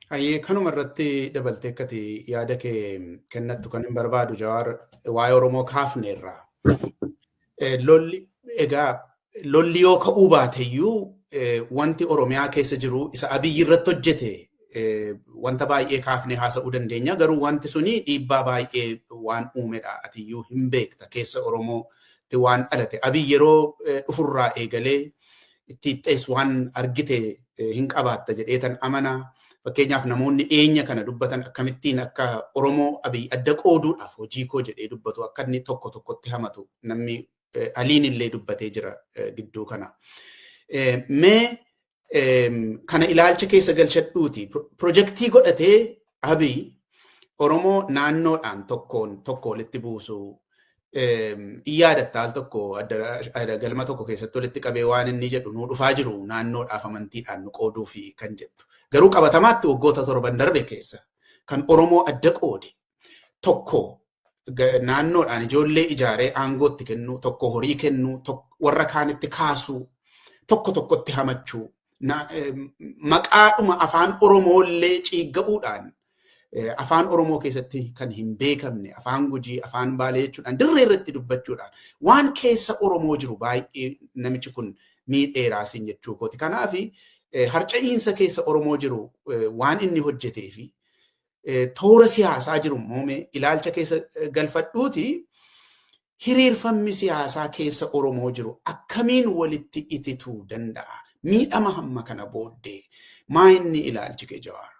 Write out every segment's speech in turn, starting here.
Hayyee, kanuma irratti dabaltee akkati yaada kee kennattu kan hin barbaadu, Jawaar, waa'ee Oromoo kaafneerra. Lolli egaa lolli yoo ka'uu baateyyuu, wanti Oromiyaa keessa jiru isa Abiyyi irratti hojjete wanta baay'ee kaafnee haasa'uu dandeenya. Garuu wanti suni dhiibbaa baay'ee waan uumedha. Atiyyuu hin beekta, keessa Oromootti waan dhalate. Abiyyi yeroo dhufurraa eegalee itti hixxees waan argite hin qabaatta jedheetan amana. Fakkeenyaaf, namoonni dhiyeenya kana dubbatan akkamittiin akka Oromoo Abiyyi adda qooduudhaaf hojii koo jedhee dubbatu, akka inni tokko tokkotti hamatu namni Aliin illee dubbatee jira gidduu kana. Mee kana ilaalcha keessa galchadhuuti, pirojektii godhatee Abiy Oromoo naannoodhaan tokkoon tokko walitti buusu yaadatta. Al tokko galma tokko keessatti walitti qabee waan inni jedhu, "Nuu dhufaa jiru, naannoodhaaf amantiidhaan nu qooduu fi," kan jettu. Garuu qabatamaatti waggoota 7 darbe keessa kan Oromoo adda qoode tokko naannoodhaan ijoollee ijaaree aangootti kennu, tokko horii kennu, warra kaanitti kaasuu, tokko tokkotti hamachuu, maqaadhuma afaan Oromoo illee ciigga'uudhaan, afaan Oromoo keessatti kan hin beekamne afaan Gujii, afaan Baalee jechuudhaan dirree irratti dubbachuudhaan waan keessa Oromoo jiru baay'ee namichi kun miidheeraa siin jechuu kooti. Kanaaf, harca'iinsa keessa Oromoo jiru waan inni hojjetee fi toora siyaasaa jiru immoo ilaalcha keessa galfadhuuti, hiriirfamni siyaasaa keessa Oromoo jiru akkamiin walitti itituu danda'a? Miidhama hamma kana booddee maa inni ilaalchi kee, Jawaar?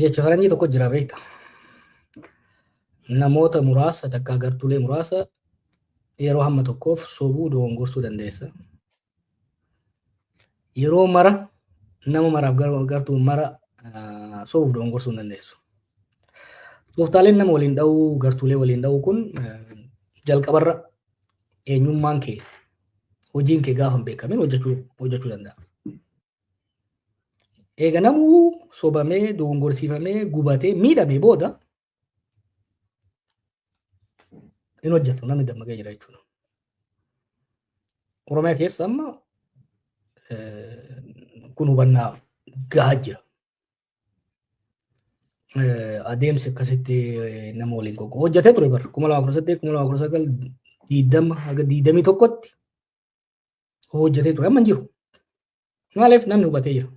Jecha faranjii tokko jira, beekta. Namoota muraasa takka gartuulee muraasa yeroo hamma tokkoof sobuu, dogongorsuu dandeessa. Yeroo mara nama maraaf gartuu mara sobuuf dogongorsuu hin dandeessu. Tooftaaleen nama waliin dha'uu, gartuulee waliin dha'uu kun jalqabarra eenyummaan kee, hojiin kee gaafa hin beekamin hojjechuu danda'a. Eega namuu sobamee, dogongorsiifamee, gubatee, miidhamee booda hin hojjetu, namni dammaqee jira jechuudha. Oromiyaa keessa amma kun hubannaa gahaa jira. Adeemsi akkasitti nama waliin qoqqoo hojjetee ture bara 2018, 2019, 20 haga 21tti hojjetee ture, amma hin jiru. Maaliif? Namni hubatee jira.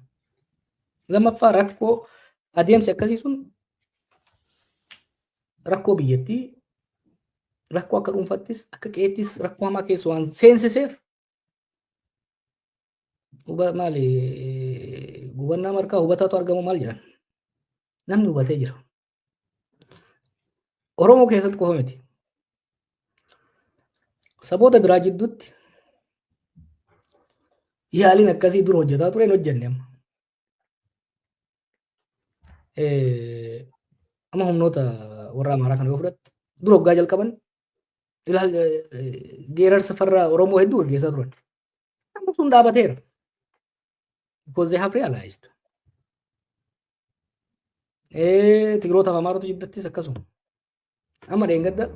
Lammaffaa, rakkoo adeemsi akkasii sun rakkoo biyyattii, rakkoo akka dhuunfattis akka qe'eettis rakkoo hamaa keessa waan seensiseef, maali, gubannaa markaa hubataatu argamu maal jedhan, namni hubatee jira. Oromoo keessatti qofa miti. Saboota biraa jidduutti yaaliin akkasii dura hojjetaa ture hin hojjenne amma. Amma humnoota warra Amaaraa kana yoo fudhatte, dura waggaa jalqaban geerarsa farra Oromoo hedduu gaggeessaa turan. Amma sun dhaabateera. Because they have realized. Tigiroota fi Amaarota jiddattis akkasuma. Amma dheengadda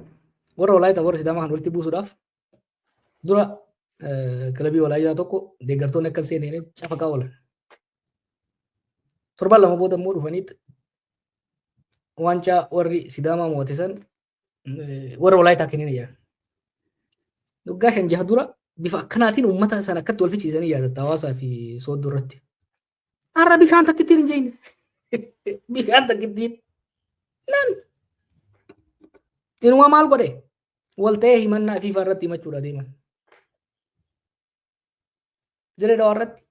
warra Walaayitaa, warra Sidaamaa kan walitti buusuudhaaf dura kilabii Walaayitaa tokko deeggartoonni akka hin seenne cafaqaa oolan. Torban 2 booda immoo dhufaniit waancaa warri Sidaamaa mo'ate san warra Walaayitaa kennin jedhan. Waggaa 5 6 dura bifa akkanaatiin uummata sana akkatti wal fichiisanii yaadatta, hawaasaa fi Sooddoo irratti. Har'a bishaan takkittiin hin jeyne. Bishaan takkittiin. Nan. Inuma maal godhe? Wal ta'ee himannaa FIFA irratti himachuudha deeman. Dirree Dhawaa irratti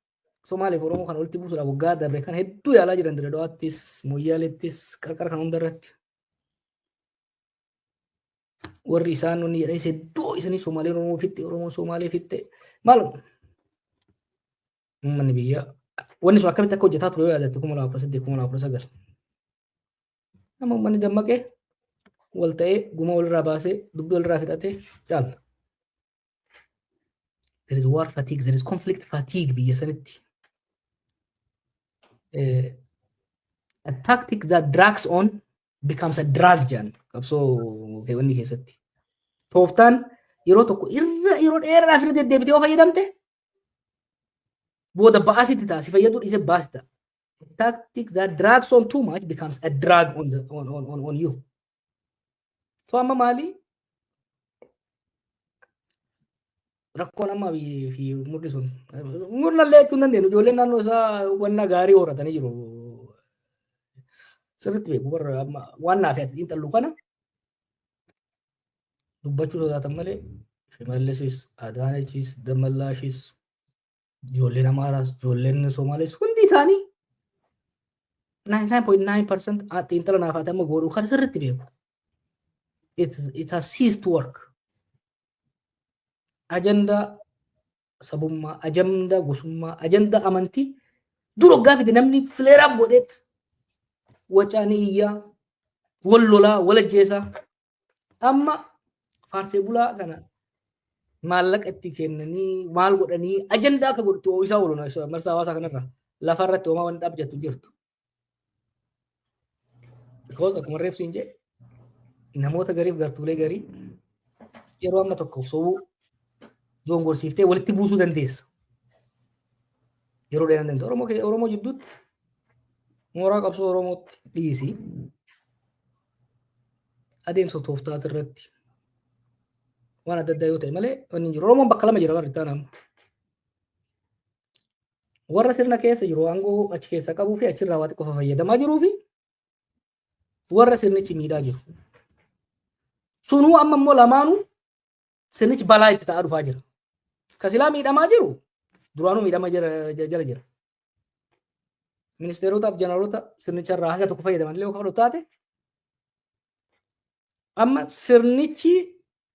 Somaaliif Oromoo kan walitti buusuudhaaf waggaa darbe kan hedduu yaalaa jiran, Dirree Dhawaattis, Moyyaaleettis, qarqara kan hunda irratti. Warri isaan wanni jedhanis hedduu isanii Somaaleen Oromoo fitte, Oromoon Somaalee fitte. Maal, uummanni biyyaa wanni sun akkamitti akka hojjetaa ture yoo yaadatte, 2018, 2019. Nama uummanni dammaqee wal ta'ee guma walirraa baasee dubbii walirraa fixatee caala. There is war fatigue, there is conflict fatigue biyya sanitti. A tactic that drags on becomes a drug jedhan qabsoo wanni keessatti. Tooftaan yeroo tokko irra yeroo dheeraadhaaf irra deddeebitee yoo fayyadamte Booda ba'aa sitti ta'a. Si fayyaduu dhiisee ba'aa sitti ta'a. Tactic that drags on too much becomes a drag on, the, on, on, on, on you. So amma maali? Rakkoon amma Abiyyi fi murni sun murnallee jechuun dandeenyu, ijoolleen naannoo isaa wanna gaarii horatanii jiru. Sirriitti beeku warra amma waan naaf ati xiinxallu kana dubbachuu sodaatan malee Shimallisis, Adaanechis, Damallaashis, ijoolleen Amaaraas, ijoolleen Somaalees hundi isaanii 99.9% xiinxala naaf ati amma godhu kana sirriitti beeku. It has ceased to work. Ajandaa sabummaa, ajandaa gosummaa, ajandaa amantii dur hoggaa fide namni flare up godheet wacaanii iyyaa, wal lolaa, wal ajjeesaa. Amma faarsee bulaa kana maallaqa itti kennanii maal godhanii ajandaa akka godhutti ooyisaa oolu marsaa hawaasaa kanarra lafa irratti homaa wanni dhaabjattu jirtu. Because akkuma reefsu hin jedhe, namoota gariif gartuulee garii yeroo amma tokko sobuu dongorsiiftee walitti buusuu dandeessa. Yeroo dheeraa dandeessa. Oromoo jidduutti, mooraa qabsoo Oromootti dhiisi. Adeemsa tooftaati irratti waan adda addaa yoo ta'e malee wanni hin jiru. Oromoon bakka lama jira warri ta'an amma. Warra sirna keessa jiru, aangoo achi keessa qabuu fi achirraa waa xiqqoo fayyadamaa jiruu fi warra sirnichi miidhaa jiru. Sunuu amma immoo lamaanuu sirnichi balaa itti ta'aa dhufaa jira. Ka silaa miidhamaa jiru duraanuu miidhama jala jira. Ministeerotaaf jeneraalota sirnicha irraa haga tokko fayyadaman illee yoo kafaltu taate, amma sirnichi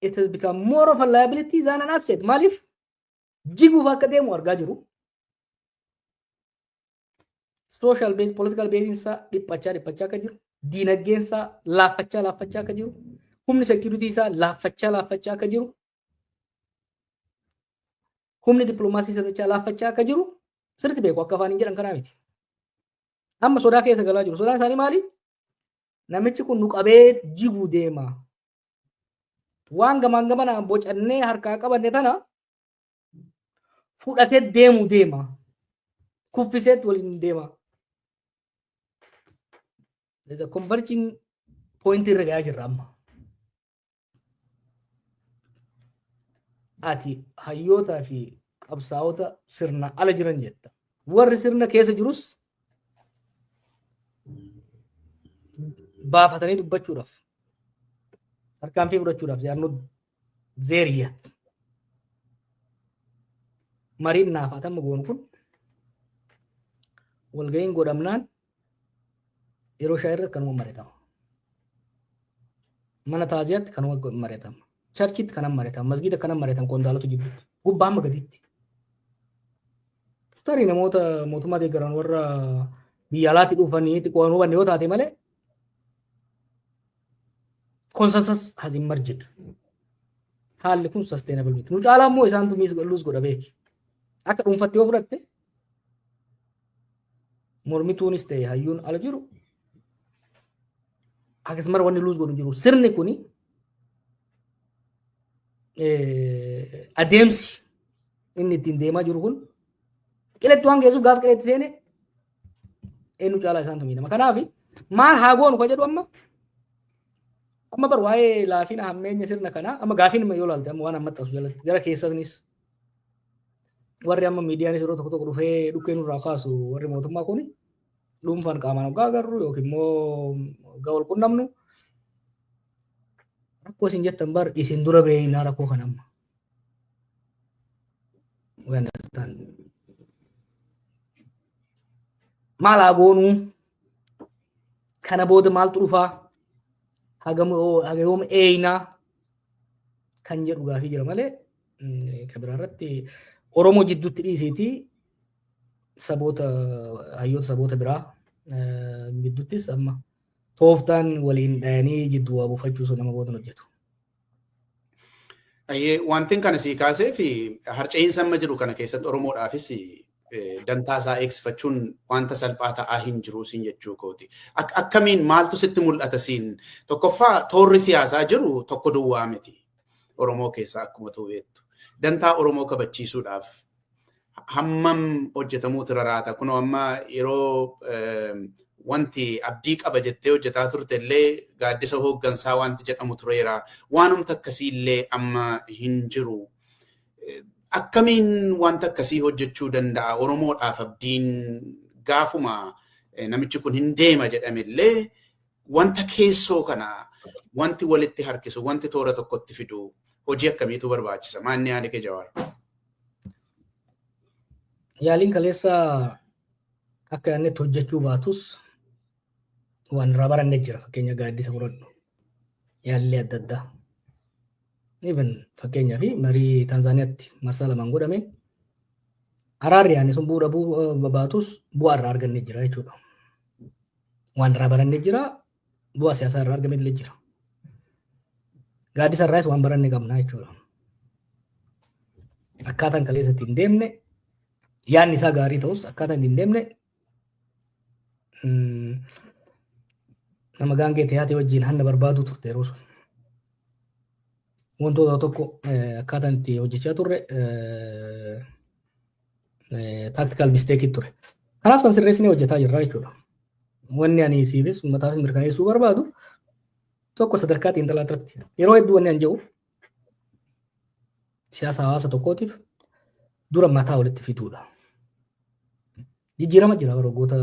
it has become more of a liability than an asset. Maaliif? Jiguuf akka deemu argaa jiru. Social base, political base isaa dhiphachaa dhiphachaa akka jiru, diinagdeen isaa laaffachaa laaffachaa akka jiru, humni security isaa laaffachaa laaffachaa akka jiru, humni dippiloomaasii sirnichaa laaffachaa akka jiru sirriitti beeku, akka afaan hin jedhan kanaa miti. Amma sodaa keessa galaa jiru. Sodaan isaanii maali? Namichi kun nu qabee jiguu deema. Waan gamaan gamanaan bocannee harkaa qabanne tana fudhatee deemuu deema. Kuffiseet waliin deema. There's a converging point irra gahaa jirra amma. Ati hayyootaa fi qabsaa'ota sirna ala jiran jetta. Warri sirna keessa jirus baafatanii dubbachuudhaaf, tarkaanfii fudhachuudhaaf they are not there yet. Mariin naaf atamma goonu kun walga'iin godhamnaan yeroo shaayii irratti kanuma mari'atama. Mana taaziyaatti kanuma mari'atama. Charchitti kanuma mari'atama. Masgiida kanuma mari'atama qondaalota jidduutti. Gubbaa hamma gaditti. Tarii namoota mootummaa deeggaran warra biyya alaatii dhufanii xiqqoo waan hubanne yoo taate malee consensus has emerged. Haalli kun sustainable miti. Nu caalaa immoo isaantu miis lose godha, beeki. Akka dhuunfatti yoo fudhatte, mormituunis ta'e hayyuun ala jiru akkasumara wanni lose godhu jiru. Sirni kuni, adeemsi inni ittiin deemaa jiru kun qiletti waan geessuuf, gaaf qiletti seene eenyu caalaa isaantu miidhama. Kanaaf maal haa goonu ka jedhu amma bar waa'ee laafina hammeenya sirna kanaa amma gaafiin yoo ilaalte, amma waan ammatti asu jalatti gara keessanis warri amma miidiyaanis yeroo tokko tokko dhufee dhukkee nurraa kaasu, warri mootummaa kun dhuunfaan qaamaan hoggaa agarru yookiin immoo hoggaa wal qunnamnu, rakkoo isin jettan bar isin dura beeynaa rakkoo kana amma. We understand. Maal haa goonuu? Kana booda maaltu dhufaa? Hagam haga yoom eeynaa? Kan jedhu gaafii jira malee kan biraa irratti Oromoo jidduutti dhiisiitii saboota, hayyoota saboota biraa gidduuttis amma tooftaan waliin dhayanii jidduu waa buufachuu sun nama boodan hojjetu. Ayyee, wantin kana sii kaasee fi harca'iinsa amma jiru kana keessatti Oromoodhaafis dantaa isaa eegsifachuun wanta salphaa ta'aa hin jiru siin jechuu kooti. Akkamiin, maaltu sitti mul'ata siin? Tokkoffaa, toorri siyaasaa jiru tokko duwwaa miti. Oromoo keessaa akkuma beektu. Dantaa Oromoo kabachiisuudhaaf Hammam hojjetamuutu raraata? Kunoo amma yeroo wanti abdii qaba jettee hojjetaa turte illee gaaddisa hooggansaa wanti jedhamu tureera. Waanumti akkasii illee amma hin jiru. Akkamiin wanta akkasii hojjechuu danda'a? Oromoodhaaf abdiin gaafuma namichi kun hin deema jedhame illee wanta keessoo kana wanti walitti harkisu, wanti toora tokkotti fidu hojii akkamiitu barbaachisa? Maanni yaada kee, Jawaar? Yaaliin kaleessa akka yaadnetti hojjechuu baatus waan irraa baranne jira. Fakkeenya gaaddisa fudhadhu. Yaallee adda addaa. Even fakkeenyaa fi marii Taanzaaniyaatti marsaa lamaan godhame araarri yaadne sun bu'uura baatus bu'aa irraa arganne jira jechuudha. Waan irraa baranne jira, bu'aa siyaasaa irraa argame illee jira. Gaaddisa irraas waan baranne qabna jechuudha. Akkaataan kaleessa ittiin deemne yaadni isaa gaarii ta'us, akkaataan ittiin deemne nama gaangee ta'ee wajjin hanna barbaadu turte yeroo sun. Wantoota tokko akkaataan itti hojjechaa turre tactical mistake ture. Kanaaf san sirreessinee hojjetaa jirra jechuudha. Wanni ani siifis uummataafis mirkaneessuu barbaadu tokko, sadarkaa xiinxalaa irratti yeroo hedduu wanni ani jedhu, siyaasa hawaasa tokkootiif dura mataa walitti fiduudha. Jijjiirama jira. Waggoota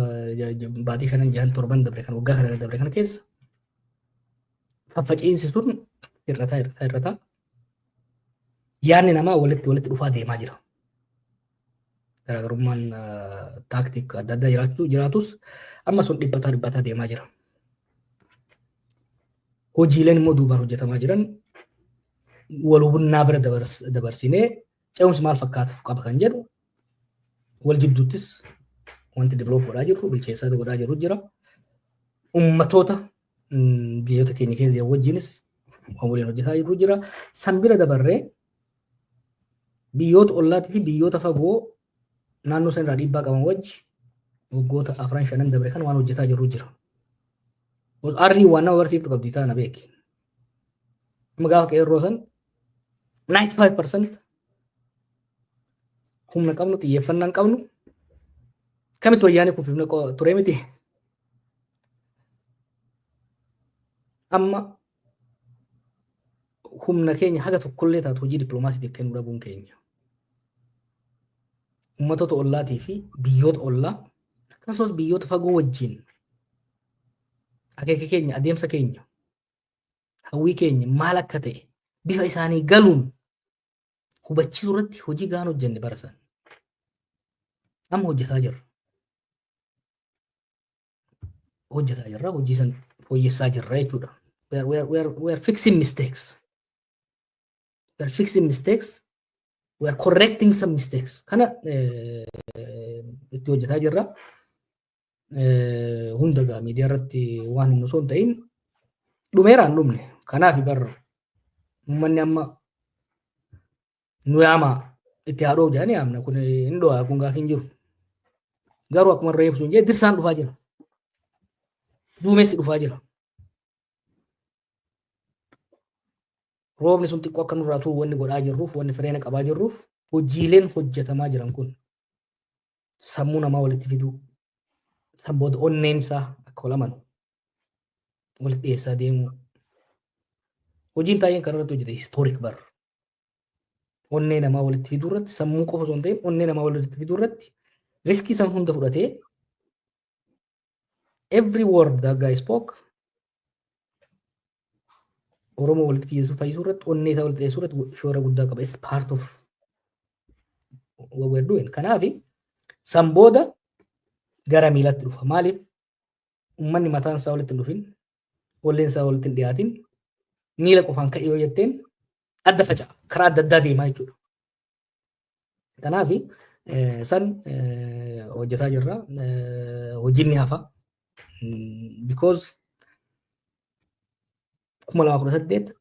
baatii shanan, jahan, torban dabre kan, waggaa kana dabre kana keessa faffaciinsi sun hir'ataa, hir'ataa, hir'ataa, yaadni namaa walitti walitti dhufaa deemaa jira. Garaagarummaan tactic adda addaa jiraachuu jiraatus amma sun dhiphataa dhiphataa deemaa jira. Hojiileen immoo duubaan hojjetamaa jiran wal hubannaa bira dabarsinee ce'umsi maal fakkaata qaba kan jedhu wal jidduuttis wanti develop godhaa jirru, bilcheessaa godhaa jirru jira. Ummatoota biyyoota keenya keessa jiran wajjinis waan waliin hojjetaa jirru jira. San bira dabarree biyyoota ollaatii fi biyyoota fagoo naannoo san irraa dhiibbaa qaban wajji waggoota afran shanan dabre kan waan hojjetaa jirru jira. Arrii waan nama barsiiftu qabdi taana beeki. Amma gaafa qeerroo san 95% humna qabnu, xiyyeeffannaan qabnu kamitti wayyaanee kuffifne ture miti. Amma humna keenya haga tokkollee taatu hojii dippiloomaasiitiif kennuu dhabuun keenya. Uummattoota ollaatii fi biyyoota ollaa akkasumas biyyoota fagoo wajjin akeeka keenya, adeemsa keenya, hawwii keenya maal akka ta'e bifa isaanii galuun hubachiisuu irratti hojii gahaan hojjenne bara sana. Amma hojjetaa jirra. Hojjetaa jirra. Hojii san fooyyessaa jirra jechuudha. We are fixing mistakes. We are fixing mistakes. We are correcting some mistakes. Kana itti hojjetaa jirra. Hunda gaa miidiyaa irratti waan hin osoo hin ta'in dhumeera, hin dhumne. Kanaaf bar uummanni amma nu yaamaa itti haadhoo jedhanii yaamna, kun hin dho'a, kun gaafii hin jiru. Garuu akkuma irra ibsu hin jee dirsaan dhufaa jira. Duumessi dhufaa jira. Roobni sun xiqqoo akka nurraa turu wanni godhaa jirruuf, wanni fireena qabaa jirruuf, hojiileen hojjetamaa jiran kun sammuu namaa walitti fiduu, san booda onneen isaa akka wal amanu walitti dhiyeessaa deemuu. Hojiin taa'een kan irratti hojjete historic bar. Onnee namaa walitti fiduu irratti, sammuu qofa osoo hin ta'in onnee namaa walitti fiduu irratti risk san hunda fudhatee, every word that guy spoke Oromoo walitti fayyisuu fayyisuu irratti, onnee isaa walitti dhiyeessuu irratti shoora guddaa qaba. It's part of what we're doing. Kanaaf san booda gara miilatti dhufa. Maaliif? Uummanni mataan isaa walitti hin dhufin, onneen isaa walitti hin dhiyaatin, miila qofaan ka'e yoo jetteen adda faca'a. Karaa adda addaa deemaa jechuudha. Kanaaf san hojjetaa jirra. Hojiin ni hafa. Because 2018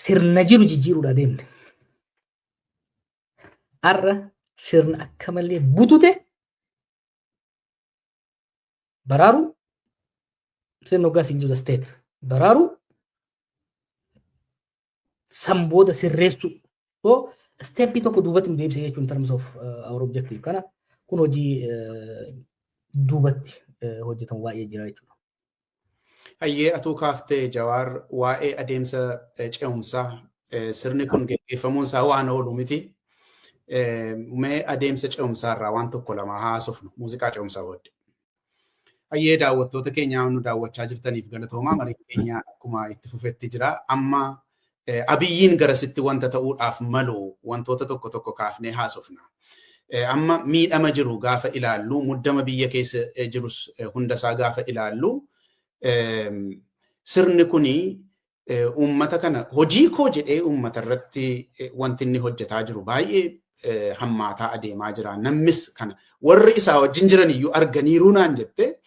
sirna jiru jijjiiruudhaa deemne. Har'a sirna akka malee butute baraaru, sirna hoggaa siin jiru state baraaru, san booda sirreessu. So Step tokko duubatti nu deebisee jechuun in terms of our objective. Kana kun hojii duubatti hojjetamu baay'ee jira jechuudha. Hayyee, atuu kaaftee Jawaar, waa'ee adeemsa ce'umsaa, sirni kun geggeeffamuun isaa waan oolu miti. Mee adeemsa ce'umsaa irraa waan tokko lama haasofnu muuziqaa ce'umsaa booddee. Hayyee, daawwattoota keenya nu daawwachaa jirtaniif galatoomaa. Mariin keenya akkuma itti fufetti jira. Amma Abiyyiin garasitti wanta ta'uudhaaf malu wantoota tokko tokko kaafnee haasofna. Amma miidhama jiru gaafa ilaallu, muddama biyya keessa jirus hundasaa gaafa ilaallu, sirni kuni uummata kana hojii koo jedhee uummata irratti wanti inni hojjetaa jiru baay'ee hammaataa adeemaa jira. Namnis kana warri isaa wajjin jiran iyyuu arganiiruu naan jette.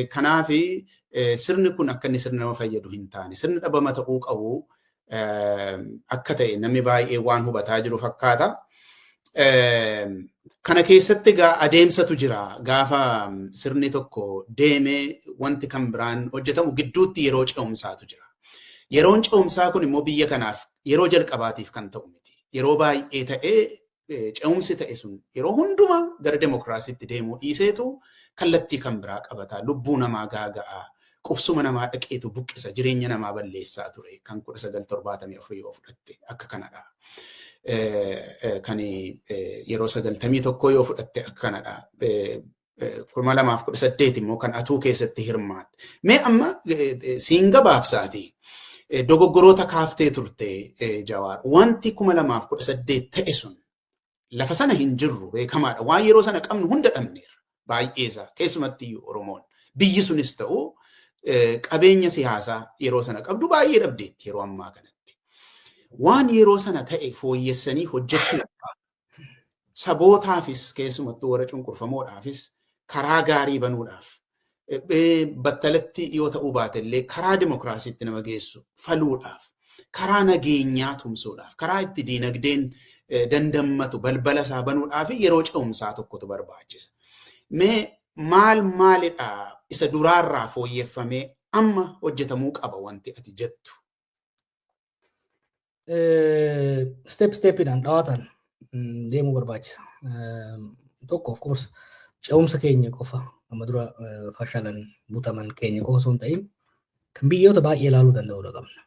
Kanaafi sirni kun akka inni sirna nama fayyadu hin taane, sirni dhabama ta'uu qabu akka ta'e namni baay'ee waan hubataa jiru fakkaata. Kana keessatti egaa adeemsatu jira. Gaafa sirni tokko deemee wanti kan biraan hojjetamu gidduutti yeroo ce'umsaatu jira. Yeroon ce'umsaa kun immoo biyya kanaaf yeroo jalqabaatiif kan ta'u miti. Yeroo baay'ee ta'ee ce'umsi ta'e sun yeroo hundumaa gara demokiraasiitti deemuu dhiiseetu kallattii kan biraa qabata. Lubbuu namaa gaaga'a. Qubsuma namaa dhaqeetu buqqisa. Jireenya namaa balleessaa ture. Kan 1974 yoo fudhatte akka kanadha. Kan yeroo 91 yoo fudhatte akka kanadha. 2018 immoo kan atuu keessatti hirmaatte. Mee amma siin gabaabsaati. Dogoggoroota kaaftee turte, Jawaar. Wanti 2018 ta'e sun lafa sana hin jirru beekamaadha. Waan yeroo sana qabnu hunda dhabneerra. Baay'eesaa keessumatti iyyuu Oromoon. Biyyi sunis ta'u qabeenya siyaasaa yeroo sana qabdu baay'ee dhabdeetti yeroo ammaa kanatti. Waan yeroo sana ta'e fooyyessanii hojjechuu sabootaafis, keessumattuu warra cunqurfamoodhaafis karaa gaarii banuudhaaf, battalatti yoo ta'uu baate illee karaa dimokiraasiitti nama geessu faluudhaaf, karaa nageenyaa tumsuudhaaf, karaa itti diinagdeen dandammatu balbala isaa banuudhaaf yeroo ce'umsaa tokkotu barbaachisa. Mee maal maalidha isa duraarraa fooyyeffamee amma hojjetamuu qaba wanti ati jettu? Step stepiidhaan dhawaatan deemuu barbaachisa. Tokko, of course, ce'umsa keenya qofa amma dura fashalan butaman keenya qofa osoo hin ta'in kan biyyoota baay'ee ilaaluu danda'uudha qabna.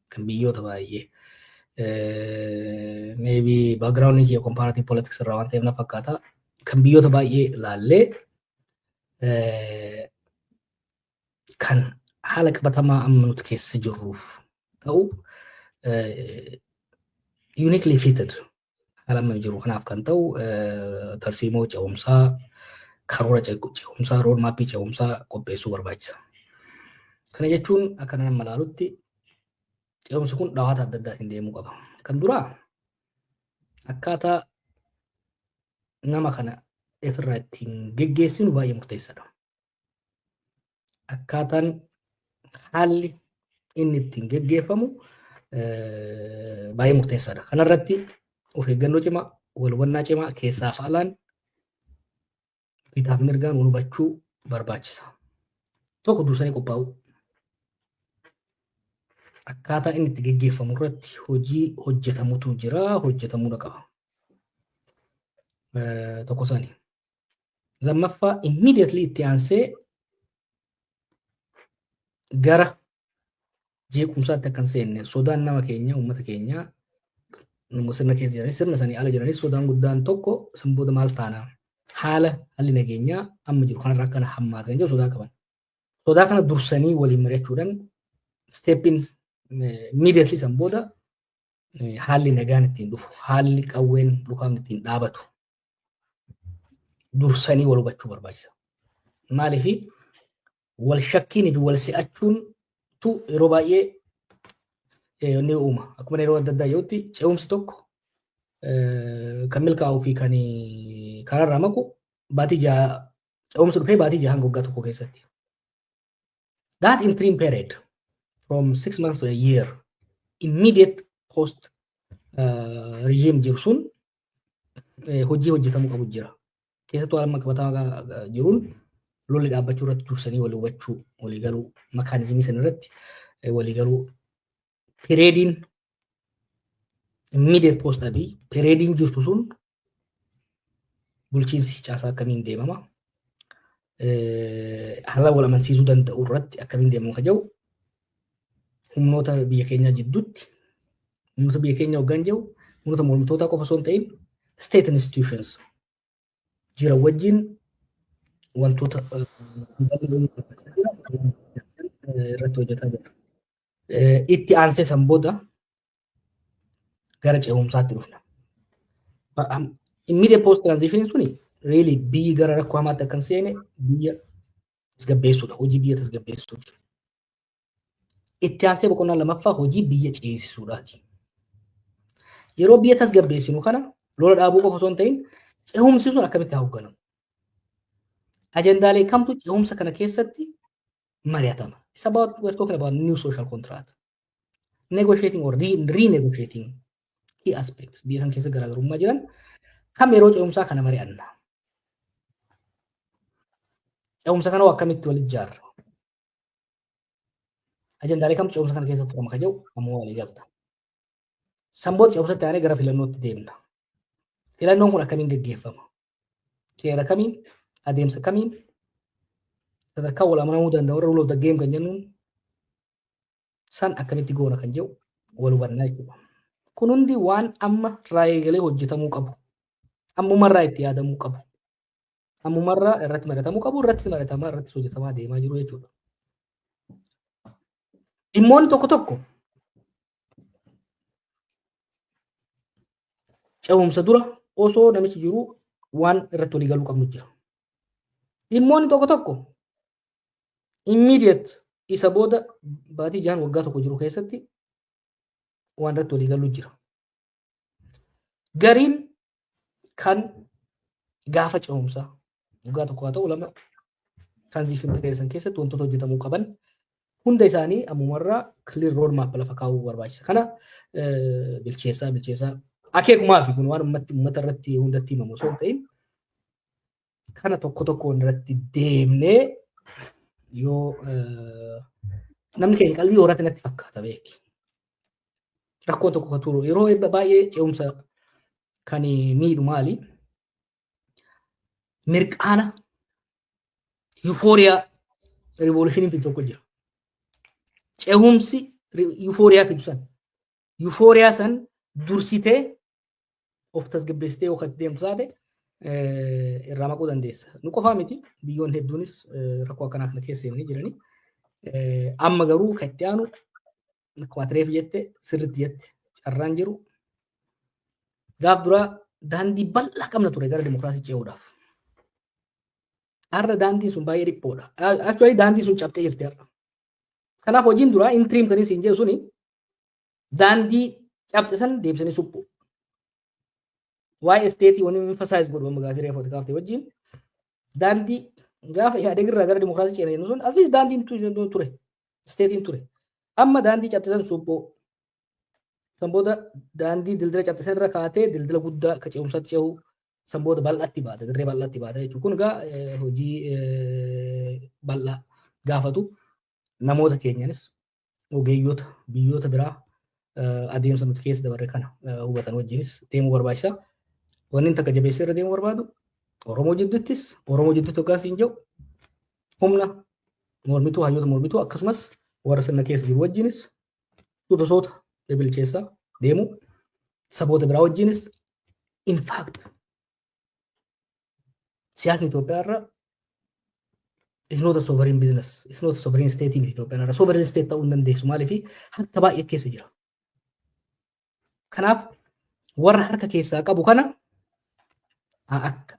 Kan biyyoota baay'ee. Maybe background kiyya comparative politics irraa waan ta'eef na fakkaata. Kan biyyoota baay'ee ilaallee kan haala qabatamaa amma nuti keessa jirruuf ta'u, uniquely fitted haala amma jiru kanaaf kan ta'u, tarsiimoo ce'umsaa, karoora ce'umsaa, road mapii ce'umsaa qopheessuu barbaachisa. Kana jechuun akka nama ilaalutti ce'umsi kun dhawaata adda addaatiin deemuu qaba. Kan duraa akkaataa nama kana ofirraa ittiin geggeessinu baay'ee murteessaadha. Akkaataan haalli inni ittiin geggeeffamu baay'ee murteessaadha. Kanarratti of eeggannoo cimaa, wal hubannaa cimaa keessaa fi alaan bitaaf mirgaan wal hubachuu barbaachisa. Tokko, dursanii qophaa'uu. Akkaataa inni itti geggeeffamu irratti hojii hojjetamutu jira, hojjetamuudha qaba. Tokko sani. Lammaffaa, immediately itti aansee gara jeequmsaatti akka hin seenne sodaan nama keenya, uummata keenya sirna keessa jiranis sirna sanii ala jiranis sodaan guddaan tokko san booda maal taana, haalli nageenyaa amma jiru kanarraa akkana hammaata kan jedhu sodaa qaban. Sodaa kana dursanii waliin mari'achuudhaan stepiin immediately san booda haalli nagaan ittiin dhufu, haalli qawween dhukaafni ittiin dhaabatu dursanii wal hubachuu barbaachisa. Maaliifi wal shakkiin fi wal si'achuun tu yeroo baay'ee ni uuma. Akkuma yeroo adda addaa yerootti ce'umsi tokko kan milkaa'uu fi kan karaarraa maqu baatii 6 ce'umsi dhufee baatii 6 hanga waggaa tokko keessatti. That interim period from 6 months to a year immediate post regime jiru sun hojii hojjetamuu qabu jira. Keessattuu haala qabatamaa jiruun lolli dhaabbachuu irratti dursanii walii hubachuu, walii galuu, mechanismii sana irratti walii galuu, periodiin Immediate post Abiy periodiin jirtu sun bulchiinsi caasaa akkamiin deemama, haala wal amansiisuu danda'u irratti akkamiin deemama ka jedhu, humnoota biyya keenyaa jidduutti, humnoota biyya keenya hoggaan jiru humnoota mormitootaa qofa osoo hin ta'in state institutions jiran wajjin wantoota irratti hojjetaa jira. Itti aansee san booda gara ce'umsaatti dhufna. Immediate post transition suni really biyyi gara rakkoo hamaatti akka hin seene biyya tasgabbeessuudha. Hojii biyya tasgabbeessuuti. Itti aansee boqonnaa lamaffaa hojii biyya ceesisuudhaati. Yeroo biyya tasgabbeessinu kana lola dhaabuu qofa osoo hin ta'in ce'umsi sun akkamitti haa hoogganamu? Ajendaalee kamtu ce'umsa kana keessatti mari'atama? It's about, we're talking about new social contract. Negotiating or renegotiating key aspects biyya san keessa garaagarummaa jiran kam yeroo ce'umsaa kana mari'anna. Ce'umsa kana akkamitti wal ijaarra? Ajendaalee kam ce'umsa kana keessa furama ka jedhu ammoo walii galta. San booda ce'umsatti aanee gara filannootti deemna. Filannoon kun akkamiin gaggeeffama? Seera kamiin? Adeemsa kamiin? Sadarkaa wal amanamuu danda'u irra rule of the game kan jennuun san akkamitti goona kan jedhu wal hubannaa jechuudha. Kun hundi waan amma irraa eegalee hojjetamuu qabu. Ammumarraa itti yaadamuu qabu. Ammumarraa irratti mari'atamuu qabu, irratti mari'atamaa, irratti hojjetamaa deemaa jiru jechuudha. Dhimmoonni tokko tokko ce'umsa dura osoo namichi jiru waan irratti walii galuu qabnu jira. Dhimmoonni tokko tokko immediate isa booda baatii 6, waggaa 1 jiru keessatti waan irratti walii galuu jira. Gariin kan gaafa ce'umsaa waggaa 1 haa ta'u 2 transition period san keessatti wantoota hojjetamuu qaban hunda isaanii ammumarraa clear road map lafa kaa'uu barbaachisa. Kana bilcheessaa bilcheessaa akeekumaa fi kun waan ummatti uummata irratti hundatti himamu osoo hin ta'in kana tokko tokkoon irratti deemnee yoo namni keenya qalbii horate natti fakkaata beeki. Rakkoon tokko kan turu yeroo baay'ee ce'umsa kan miidhu maali? Mirqaana, euphoria revolutioniin fidu tokko jira. Ce'umsi euphoria fidu san. Euphoria san dursitee of tasgabbeessitee yoo kan deemtu taate irraa maquu dandeessa. Nu qofaa miti, biyyoonni hedduunis rakkoo akkanaa kana keessa seenanii jiranii. Amma garuu kan itti aanu akkuma ati reefu jette, sirriitti jette, carraan jiru gaaf duraa daandii bal'aa qabna ture gara dimokiraasii ce'uudhaaf. Har'a daandiin sun baay'ee dhiphoodha. Actually daandii sun cabxee jirti har'a. Kanaaf hojiin duraa interim kan isin jedhu suni daandii cabxe san deebisanii suphu. Waa'ee stateii wanni emphasize godhu amma gaafii reefu kaaftee wajjin daandii gaafa Ihaadeeg irraa gara dimokiraasii ceene jennu sun at least daandiin ture. Stateiin ture. Amma daandii cabxe san suphuu. San booda daandii dildila cabxe san irra kaatee dildila guddaa akka ce'umsaatti ce'uu, san booda bal'aatti baata, dirree bal'aatti baata jechuudha. Kun egaa hojii bal'aa gaafatu, namoota keenyanis ogeeyyota biyyoota biraa adeemsa nuti keessa dabarre kana hubatan wajjinis deemuu barbaachisa. Wanni takka jabeessee irra deemuu barbaadu Oromoo jidduuttis, Oromoo jidduutti hoggaan siin jedhu humna mormituu, hayyoota mormituu, akkasumas warra sirna keessa jiru wajjinis suuta suuta bilcheessaa deemuu, saboota biraa wajjinis. In fact siyaasni Itoophiyaa irra is not a sovereign business, is not a sovereign state miti. Itoophiyaan irra sovereign state ta'uu hin dandeessu. Maaliif? Harka baay'ee keessa jira. Kanaaf warra harka keessaa qabu kana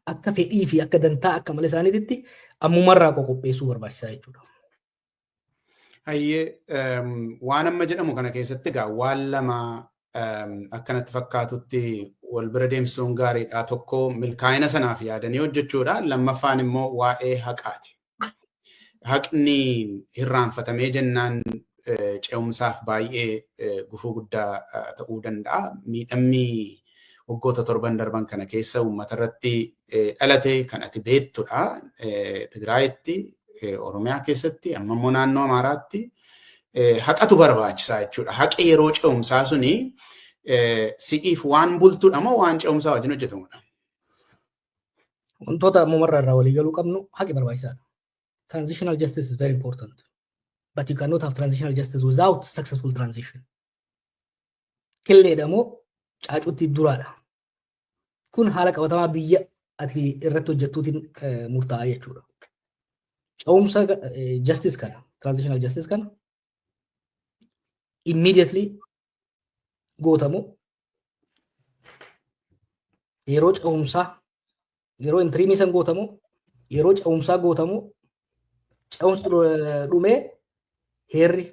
akka fedhii fi akka dantaa akka malee isaaniitti ammumarraa qoqopheessuu barbaachisaa jechuudha. Hayyee, waan amma jedhamu kana keessatti egaa waan lama akkanatti fakkaatutti wal bira deemsisuun gaariidha. Tokko milkaa'ina sanaaf yaadanii hojjechuudha. Lammaffaan immoo waa'ee haqaati. Haqni hirraanfatamee jennaan ce'umsaaf baay'ee gufuu guddaa ta'uu danda'a. Miidhamni waggoota 7n darban kana keessa uummata irratti dhalate kan ati beektudha. Tigraayitti, Oromiyaa keessatti, amma immoo naannoo Amaaraatti haqatu barbaachisaa jechuudha. Haqi yeroo ce'umsaa suni Si'iif waan bultuudha moo waan ce'umsaa wajjin hojjetamudha? Wantoota ammumarraa irraa walii galuu qabnu, haqi barbaachisaadha. Transitional justice is very important. But you cannot have transitional justice without successful transition. Killeedha moo caacuutti duraadha? Kun haala qabatamaa biyya ati irratti hojjettuutiin murtaa'a jechuudha. Ce'umsa justice kana, transitional justice kana immediately gootamu, yeroo ce'umsaa, yeroo interim san gootamu, yeroo ce'umsaa gootamu, ce'umsi dhumee heerri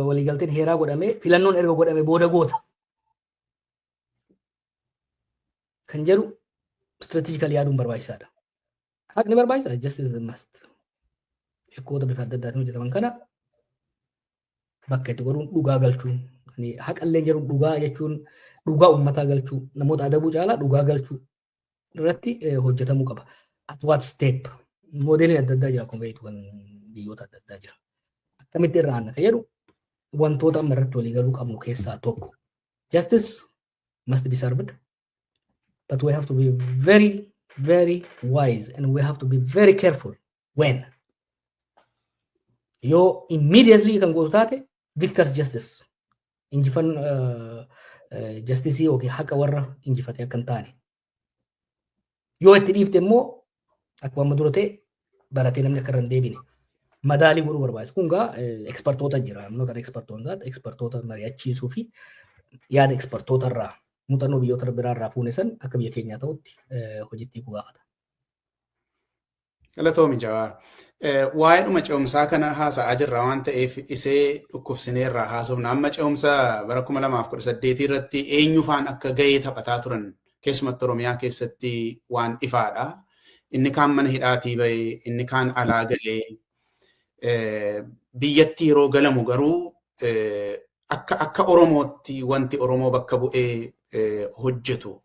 waliigalteen heeraa godhamee filannoon erga godhame booda goota kan jedhu strategically yaaduun barbaachisaadha. Haqni barbaachisaadha. Justice is a must. Yakkoota bifa adda addaatiin hojjetaman kana bakka itti godhuun, dhugaa galchuun, haqallee jedhu, dhugaa jechuun dhugaa uummataa galchuu, namoota adabuu caalaa dhugaa galchuu irratti hojjetamuu qaba. At what step? Moodeliin adda addaa jira, akkuma beektu kan biyyoota adda addaa jira. Akkamitti irra aanna kan jedhu wantoota amma irratti walii galuu qabnu keessaa tokko. Justice must be served, but we have to be very, very wise and we have to be very careful when. Yoo immediately kan gootu taate, victor's justice, injifan justice yookiin haqa warra injifate akka hin taane. Yoo itti dhiifte immoo akkuma amma dura ta'e baratee namni akka irra hin deebine. Madaalii godhuu barbaachisa. Kun gaa expertoota jira. Namoota expertoota expertoota mari'achiisuu fi yaada expertoota irraa, muuxannoo biyyoota biraa irraa fuune san akka biyya keenyaa ta'utti hojiitti hiikuu gaafata. Galatoomi, Jawaar. Waa'ee dhuma ce'umsaa kana haasa'aa jirra waan ta'eef isee dhukkubsineerraa haasofna. Amma ce'umsa bara 2018 irratti eenyu faan akka gahee taphataa turan keessumatti Oromiyaa keessatti waan ifaadha. Inni kaan mana hidhaatii bahee, inni kaan alaa galee, biyyatti yeroo galamu garuu akka Oromootti wanti Oromoo bakka bu'ee hojjetu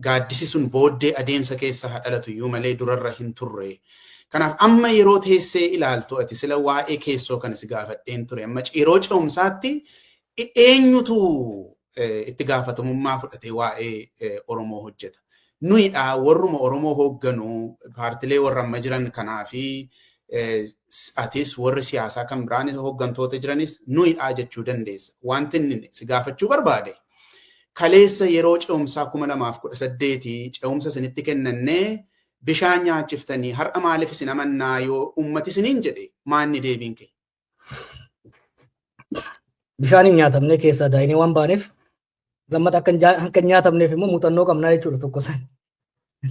gaaddisi sun booddee adeemsa keessa haa dhalatu iyyuu malee durarra hin turre. Kanaaf amma yeroo teessee ilaaltu, ati sila waa'ee keessoo kana si gaafadheen ture. Amma yeroo ce'umsaatti eenyutu itti gaafatamummaa fudhatee waa'ee Oromoo hojjeta? Nuyidha warruma Oromoo hoogganu, paartilee warra amma jiran kanaa fi atis, warri siyaasaa kan biraanis, hooggantoota jiranis nuyidha jechuu dandeessa. Wanti inni si gaafachuu barbaade, kaleessa yeroo ce'umsaa 2018 ce'umsa isinitti kennannee bishaan nyaachiftanii, har'a maaliif isin amannaa yoo ummati isiniin jedhe, maanni deebiin kee? Bishaan hin nyaatamne keessaa daa'inee waan baaneef, lammata akka hin nyaatamneef immoo muuxannoo qabnaa jechuudha tokko san.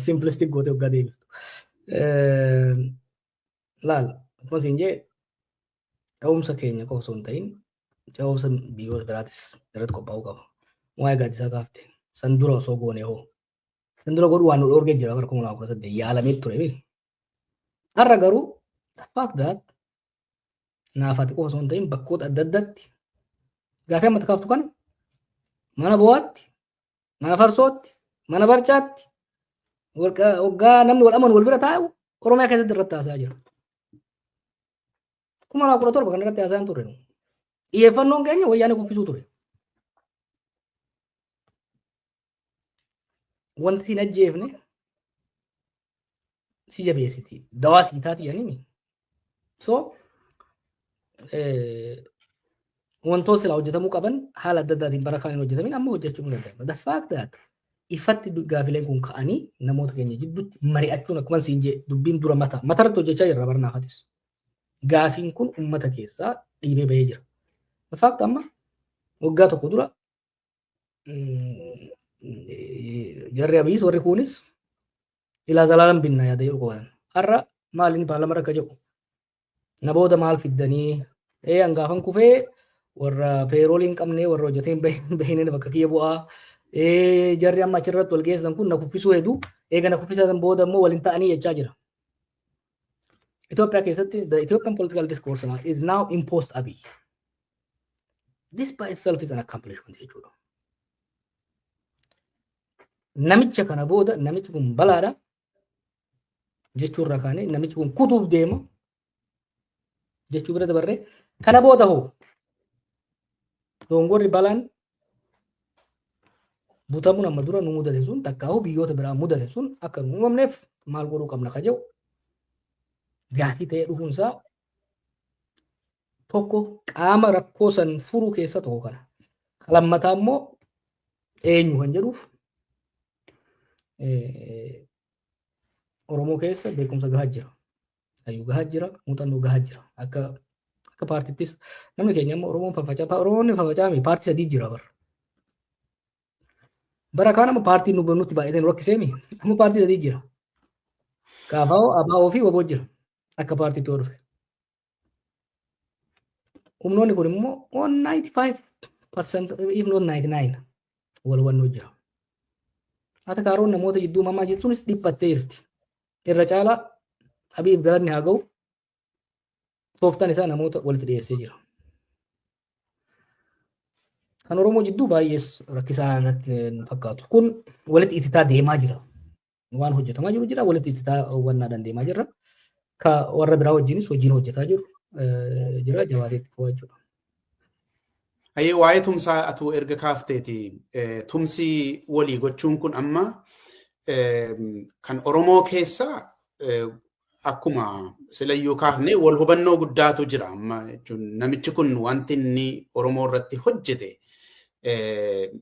Simplistic gootee waggaa deebiftu. Laal, akkuma siin jee, ce'umsa keenya qofa osoo hin ta'in ce'umsa biyyoota biraatis irratti qophaa'uu qaba. Waa'ee gaaddisaa kaafte, san dura osoo goone hoo? San dura godhuu waan nu dhoorgee jira, bara 2018 yaalamee ture beeku. Har'a garuu the fact that naafaati qofa osoo hin ta'in bakkoota adda addaatti gaafii ammatti kaaftu kana mana bu'aatti, mana farsootti, mana barcaatti, waggaa namni wal amanu wal bira taa'u Oromiyaa keessatti irratti haasa'aa jira. 2017 kan irratti haasa'aa hin turre. Xiyyeeffannoon keenya Wayyaanee kuffisuu ture. Wanti siin ajjeefne si jabeessiti. Dawaa sii taati jedhanii. So wantoota silaa hojjetamuu qaban haala adda addaatiin bara kaan hin hojjetamin amma hojjechuun ni danda'ama. The fact that ifatti gaafileen kun ka'anii namoota keenya jidduutti mari'achuun, akkuma siin jee, dubbiin dura mata matarratti hojjechaa jirra barnaafatis. Gaafiin kun uummata keessaa dhiibee bahee jira. The fact amma waggaa tokko dura jarri Abiyyis warri kunis ilaa zalaalam binna yaada jedhu qabatan. Har'a maal inni paarlama rakka jedhu? Na booda maal fiddanii? Ee, hangaafan kufee warra payroll hin qabne, warra hojjetee hin bahine bakka kiyya bu'aa. Ee, jarri amma achirratti wal geessan kun na kuffisuu hedu. Eega na kuffisan booda immoo waliin ta'anii jechaa jira. Itoophiyaa keessatti the Ethiopian political discourse now is now imposed Abiy. This by itself is an accomplishment jechuudha. Namicha kana booda namichi kun balaadha jechuurra kaanee, namichi kun kutuuf deema jechuu bira dabarree, kana booda hoo dongorri balaan Butamuun amma dura nu mudate sun, takkaa'uu biyyoota biraa mudate sun akka nu uumamneef maal godhuu qabna ka jedhu gaafii ta'ee dhufuunsaa tokko qaama rakkoo san furuu keessa tokko kana. Lammataa immoo eenyu kan jedhuuf, Oromoo keessa beekumsa gahaa jira. Hayyuu gahaa jira, muuxannoo gahaa jira. Akka paartittis namni keenya amma Oromoon faffacaa, Oromoonni faffacaa, paartii sadii jira bara. Bara kaan amma paartiin nu nutti baay'atee nu rakkiseemi. Amma paartii sadii jira. KFO, ABO fi WBO jira. Akka paartiitti yoo dhufe. Humnoonni kun immoo on 95%, if not 99, wal hubannoo jira. Haa takaaroon namoota jidduu uumamaa jirtuunis dhiphattee jirti. Irra caalaa Abiif galanni haa ga'u, tooftaan isaa namoota walitti dhiyeessee jira. Kan Oromoo jidduu baay'ees rakkisaa irratti fakkaatu. Kun walitti ititaa deemaa jira. Waan hojjetamaa jiru jira, walitti ititaa hubannaadhaan deemaa jirra. Ka warra biraa wajjinis hojiin hojjetaa jiru jira, jabaatee itti fufaa jechuudha. Hayyee, waa'ee tumsaa atuu erga kaafteeti, tumsi walii gochuun kun amma kan Oromoo keessaa akkuma silayyuu kaafne wal hubannoo guddaatu jira amma jechuun, namichi kun wanti inni Oromoo irratti hojjete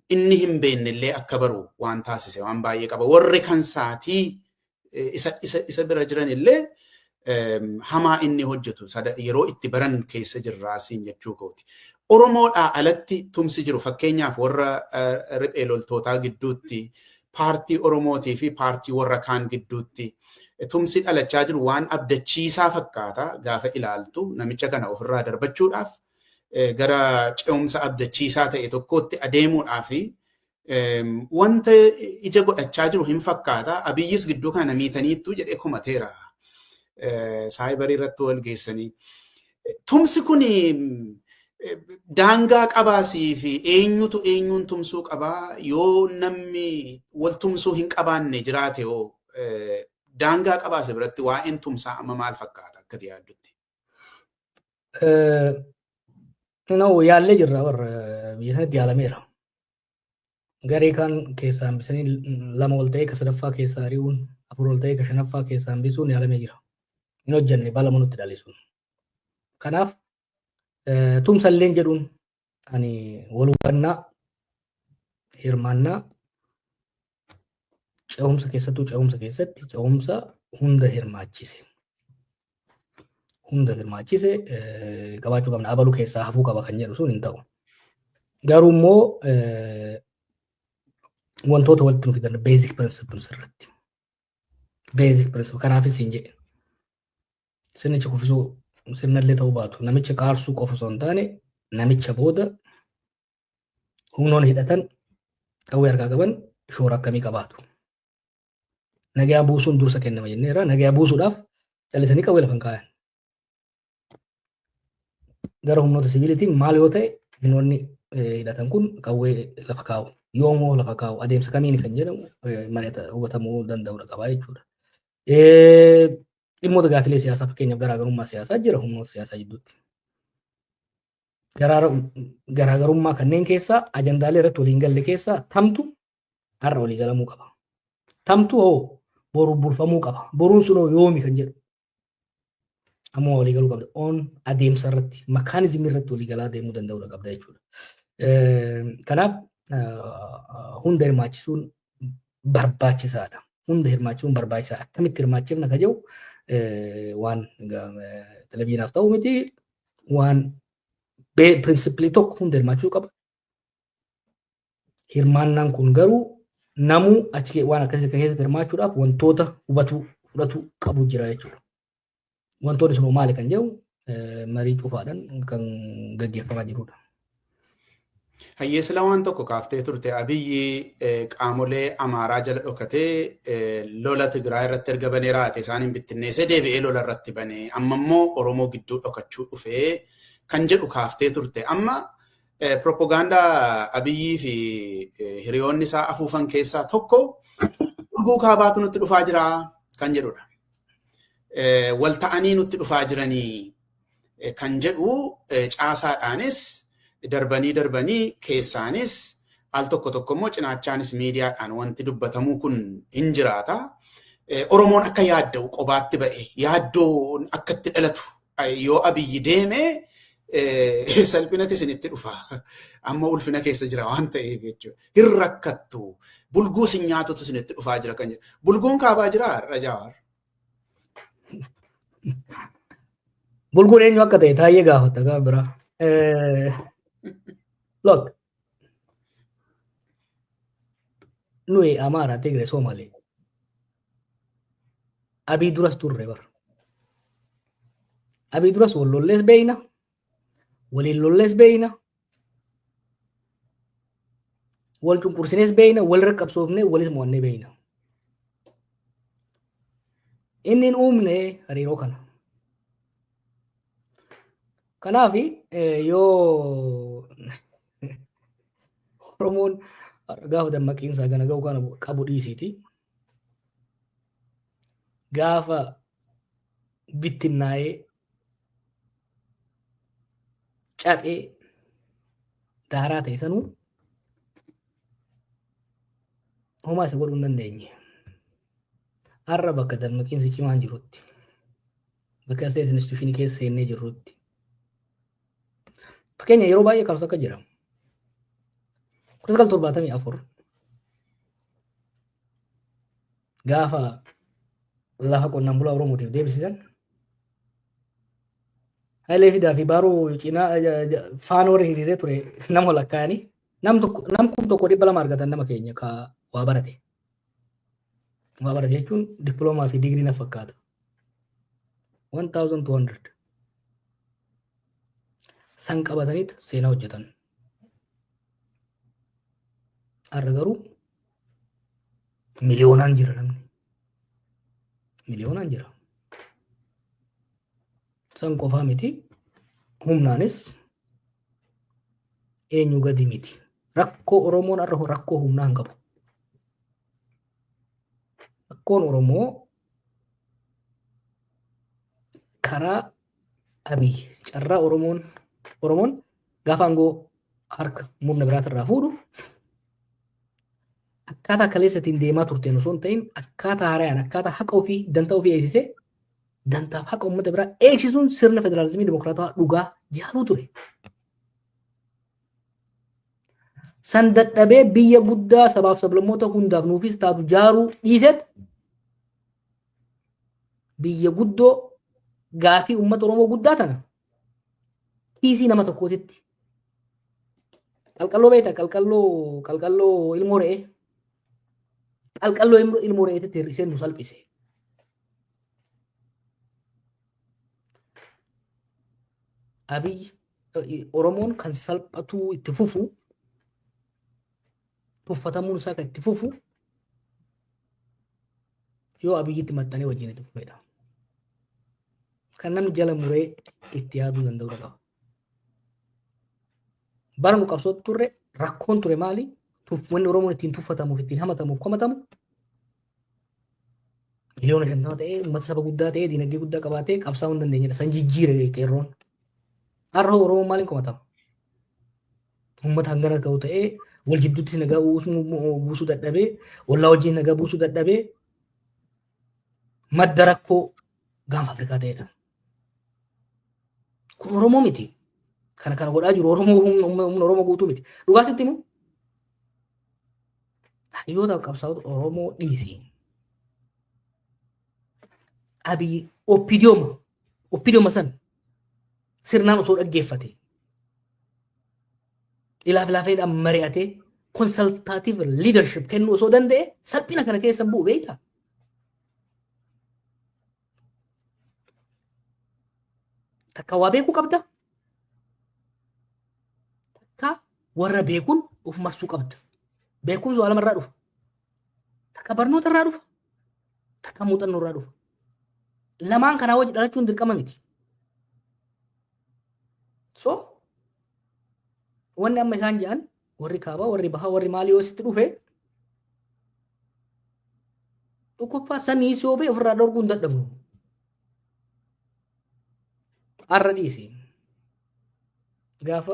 inni hin beekne illee akka baru waan taasise waan baay'ee qaba. Warri kan saatii isa bira jiran illee hamaa inni hojjetu yeroo itti baran keessa jirraa siin jechuu kooti. Oromoodhaa alatti tumsi jiru, fakkeenyaaf warra riphee loltootaa gidduutti, paartii Oromootii fi paartii warra kaan gidduutti tumsi dhalachaa jiru waan abdachiisaa fakkaata. Gaafa ilaaltu namicha kana ofirraa darbachuudhaaf gara ce'umsa abdachiisaa ta'e tokkotti adeemuudhaaf wanta ija godhachaa jiru hin fakkaata. Abiyyis gidduu kana miitaniittu jedhee komateera. Saayibarii irratti wal geessanii. Tumsi kun daangaa qabaasii fi eenyutu eenyuun tumsuu qabaa? Yoo namni wal tumsuu hin qabaanne jiraate hoo, daangaa qabaase biratti waa'een tumsaa amma maal fakkaata akka yaaddutti? Yaallee jirra warra biyya sanatti yaalameera. Garee kaan keessaa hambisanii lama ol ta'ee ka sadaffaa keessaa ari'uun, afur ol ta'ee ka shanaffaa keessaa hambisuun yaalamee jira. Hin hojjenne, balama nutti dhale sun. Kanaaf tumsalleen jedhuun ani wal hubannaa, hirmaannaa, ce'umsa keessattuu, ce'umsa keessatti ce'umsa hunda hirmaachise. Hunda hirmaachise qabaachuu qabna. Abaluu keessaa hafuu qaba kan jedhu sun hin ta'u. Garuu immoo wantoota walitti nu fidan basic principles irratti. Basic principle kanaafis hin jedhe. Sirnicha kuffisuu, sirnallee ta'uu baatu, namicha qaarsuu qofa osoo hin taane, namicha booda humnoon hidhatan qawwee harkaa qaban shoora akkamii qabaatu? Nagaa buusuun dursa kennama jenneera. Nagaa buusuudhaaf callisanii qawwee lafa hin kaayan. Gara humnoota siviiliitiin maal yoo ta'e humnoonni hidhatan kun qawwee lafa kaa'u? Yoomoo lafa kaa'u? Adeemsa kamiin kan jedhamu mari'ata hubatamuu danda'udha qabaa jechuudha. Dhimmoota gaafilee siyaasaa, fakkeenyaaf garaagarummaa siyaasaa jira humnoota siyaasaa jidduutti. Garaagarummaa kanneen keessaa ajandaalee irratti waliin galle keessaa tamtu har'a walii galamuu qaba? Tamtu hoo boru bulfamuu qaba? Boruun sun hoo yoomi kan jedhu. Ammoo walii galuu qabda. On adeemsa irratti, mechanismii irratti walii galaa deemuu danda'uu qabda jechuudha. Kanaaf hunda hirmaachisuun barbaachisaadha. Hunda hirmaachisuun barbaachisaadha. Akkamitti hirmaachifna ka jedhu waan televizyiinaaf ta'u miti, waan principle tokko hunda hirmaachuu qaba. Hirmaannaan kun garuu namuu achi waan akkasii keessatti hirmaachuudhaaf wantoota hubatu fudhatu qabu jira jechuudha. Wantoonni sun maali kan jedhu marii cufaadhaan kan gaggeeffamaa jirudha. Hayyee, sila waan tokko kaaftee turte. Abiyyi qaamolee Amaaraa jala dhokatee lola Tigraay irratti erga banee raate, isaaniin bittinneessee deebi'ee lola irratti banee, amma immoo Oromoo gidduu dhokachuu dhufee kan jedhu kaaftee turte. Amma propagaandaa Abiyyii fi hiriyoonni isaa afuufan keessaa tokko dhuguu kaabaatu nutti dhufaa jira kan jedhudha. Wal ta'anii nutti dhufaa jiranii kan jedhu, caasaadhaanis darbanii darbanii keessaanis Al tokko tokko immoo cinaachaanis miidiyaadhaan wanti dubbatamuu kun hin jiraata. Oromoon akka yaadda'u qobaatti ba'e yaaddoon akka itti dhalatu yoo Abiyyi deeme salphinatti isinitti dhufa. Amma ulfina keessa jira waan ta'eef jechuudha. Hin rakkattu. Bulguu isin nyaatutu isinitti dhufaa jira kan jedhu. Bulguun kaabaa jira har'a Jawaar. Bulguun eenyu akka ta'e taa'ee gaafata gaafa biraa. Look, nuyi Amaara, Tigre, Soomalee Abiy duras turre bara. Abiy duras wal lollees beeyna, waliin lollees beeyna, wal cunqursinees beeyna, walirra qabsoofnee walis mo'annee beeyna. Inni hin uumne hariiroo kana. Kanaaf yoo Oromoon gaafa dammaqiinsaa gana ga'u kana qabu dhiisiiti. Gaafa bittinnaa'ee caphee daaraa ta'e sanuu homaa isa godhuu hin dandeenye. Har'a bakka dammaqiinsi cimaan jirutti, bakka state institution keessa seennee jirrutti. Fakkeenya yeroo baay'ee kaasu akka jedhamu. 1974 gaafa lafa qonnaan bulaa Oromootiif deebisisan Hayilee Fidaa fi Baaroo cinaa faana warra hiriiree ture nama lakkaa'anii nam tokko nam 1200 argatan nama keenya ka waa barate. Waa barate jechuun dippiloomaa fi digirii na fakkaata. 1200 san qabataniit seenaa hojjetan. Har'a garuu miliyoonaan jira namni. Miliyoonaan jira. San qofaa miti. Humnaanis eenyu gadi miti. Rakkoo Oromoon har'a rakkoo humnaa hin qabu. Rakkoon Oromoo karaa Abiy carraa Oromoon gaafa aangoo harka murna biraatirraa fuudhu akkaataa kaleessatiin deemaa turteen osoo hin ta'in akkaataa haarayaan akkaataa haqa ofii dantaa ofii eegsisee dantaaf haqa uummata biraa eegsisuun sirna federaalizimii dimokiraatawaa dhugaa jaaruu ture. San dadhabee biyya guddaa sabaaf sablammoota hundaaf nuufis taatu jaaruu dhiiseet biyya guddoo gaafii uummata Oromoo guddaa tana kiisii nama tokkootitti. Qalqalloo beekta qalqalloo qalqalloo ilmoo re'ee qalqalloo ilmoo re'eetitti hir'isee nu salphise. Abiy Oromoon kan salphatuu itti fufu tuffatamuun isaa kan itti fufu yoo Abiyyitti maxxanee wajjin itti fufedha. Kan namni jala muree itti yaaduu danda'u qaba. Bara nu qabsootti turre rakkoon ture maali? Wanni Oromoon ittiin tuffatamuuf, ittiin hamatamuuf, komatamu 50,000,000 ta'ee uummata saba guddaa ta'ee dinagdee guddaa qabaatee qabsaa'uu hin dandeenyedha. San jijjiire qeerroon. Har'a hoo Oromoon maaliin komatama? Uummata hangana ta'u ta'ee wal jidduutti nagaa buusuu dadhabee ollaa wajjin nagaa buusuu dadhabee madda rakkoo gaanfa Afrikaa ta'edha. Kun Oromoo miti. Kana kana godhaa jiru Oromoo humna Oromoo guutuu miti. Dhugaa sitti himu. Hayyoota qabsaa'ota Oromoo dhiisi. Abiy OPDOma OPDOma san sirnaan osoo dhaggeeffate ilaaf laafeedhaan mari'atee consultative leadership kennuu osoo danda'e salphina kana keessa bu'u beektaa? Takka waa beekuu qabda. Takka warra beekuun of marsuu qabda. Beekumsi waa lamarraa dhufa. Takka barnoota irraa dhufa. Takka muuxannoo irraa dhufa. Lamaan kanaa wajji dhalachuun dirqama miti. So wanni amma isaan jedhan warri kaabaa warri bahaa warri maalii yoo sitti dhufe tokkoffaa samii si oobee ofirraa dhorkuu hin dadhabnu. Har'a dhiisi. Gaafa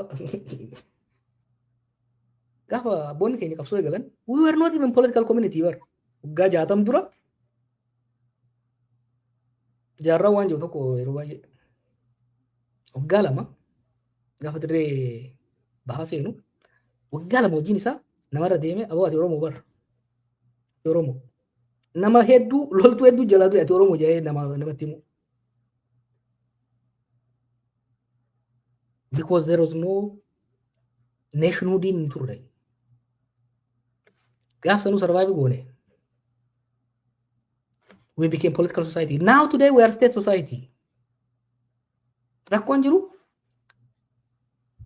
Gaafa abboonni keenya qabsoo eegalan, we were not even political community bar. Waggaa 60 dura jaarraa waan jiru tokko yeroo baay'ee waggaa 2 gaafa dirree bahaa seenu, waggaa 2 hojiin isaa namarra deemee, "Aboo, ati Oromoo bar, Oromoo." Nama hedduu, loltuu hedduu jalaa du'e, "Ati Oromoo" jedhee namatti himu. Because there was no nationhood hin turre. Gaaf sanuu survive goone. We became political society. Now today we are state society. Rakkoon jiru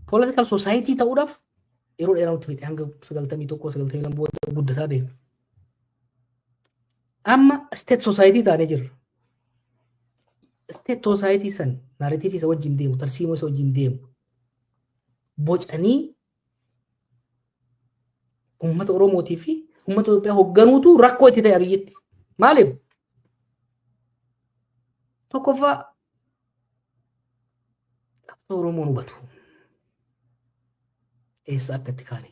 political society ta'uudhaaf yeroo dheeraa nutti fixe, hanga 91, 92 booda guddataa deema. Amma state society taanee jirra. State society san narrative isa wajjin deemu, tarsiimoo isa wajjin deemu bocanii uummata Oromootii fi uummata Itoophiyaa hoogganuutu rakkoo itti ta'e Abiyyitti. Maaliif? Tokkoffaa, qabsoo Oromoon hubatu. Eessa akka itti kaane.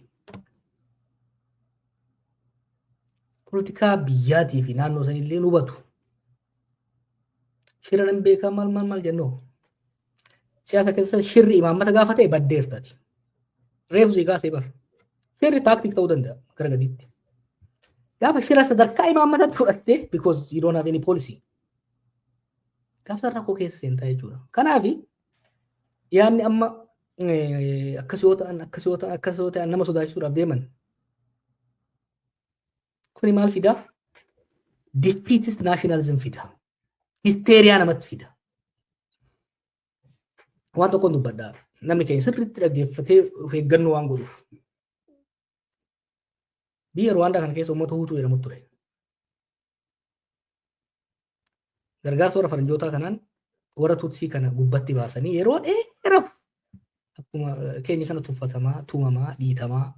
Poolitikaa biyyaatii fi naannoo sanillee hubatu. Shira nan beekaa, maal maal maal jennoo. Siyaasa keessa shirri imaammata gaafa ta'e baddeertaati. Reefu sii kaasee bara. Shirri tactic ta'uu danda'a gara gadiitti. Gaafa shira sadarkaa imaammataatti fudhattee, because you don't have any policy. Gaafa san rakkoo keessa seentaa jechuudha. Kanaaf yaadni amma akkas yoo ta'an, akkas yoo ta'an, akkas yoo ta'an nama sodaachisuudhaaf deeman. Kuni maal fidaa? Defeatist nationalism fida. Hysteria namatti fida. Waan tokkoon dubbadhaa. Namni keenya sirriitti dhaggeeffatee of eeggannoo waan godhuuf. Biyya Ruwaandaa kana keessa uummata Huutuu jedhamu ture. Gargaarsa warra faranjootaa kanaan warra Tutsii kana gubbatti baasanii yeroo dheeraaf akkuma keenya kana tuffatamaa, tumamaa, dhiitamaa,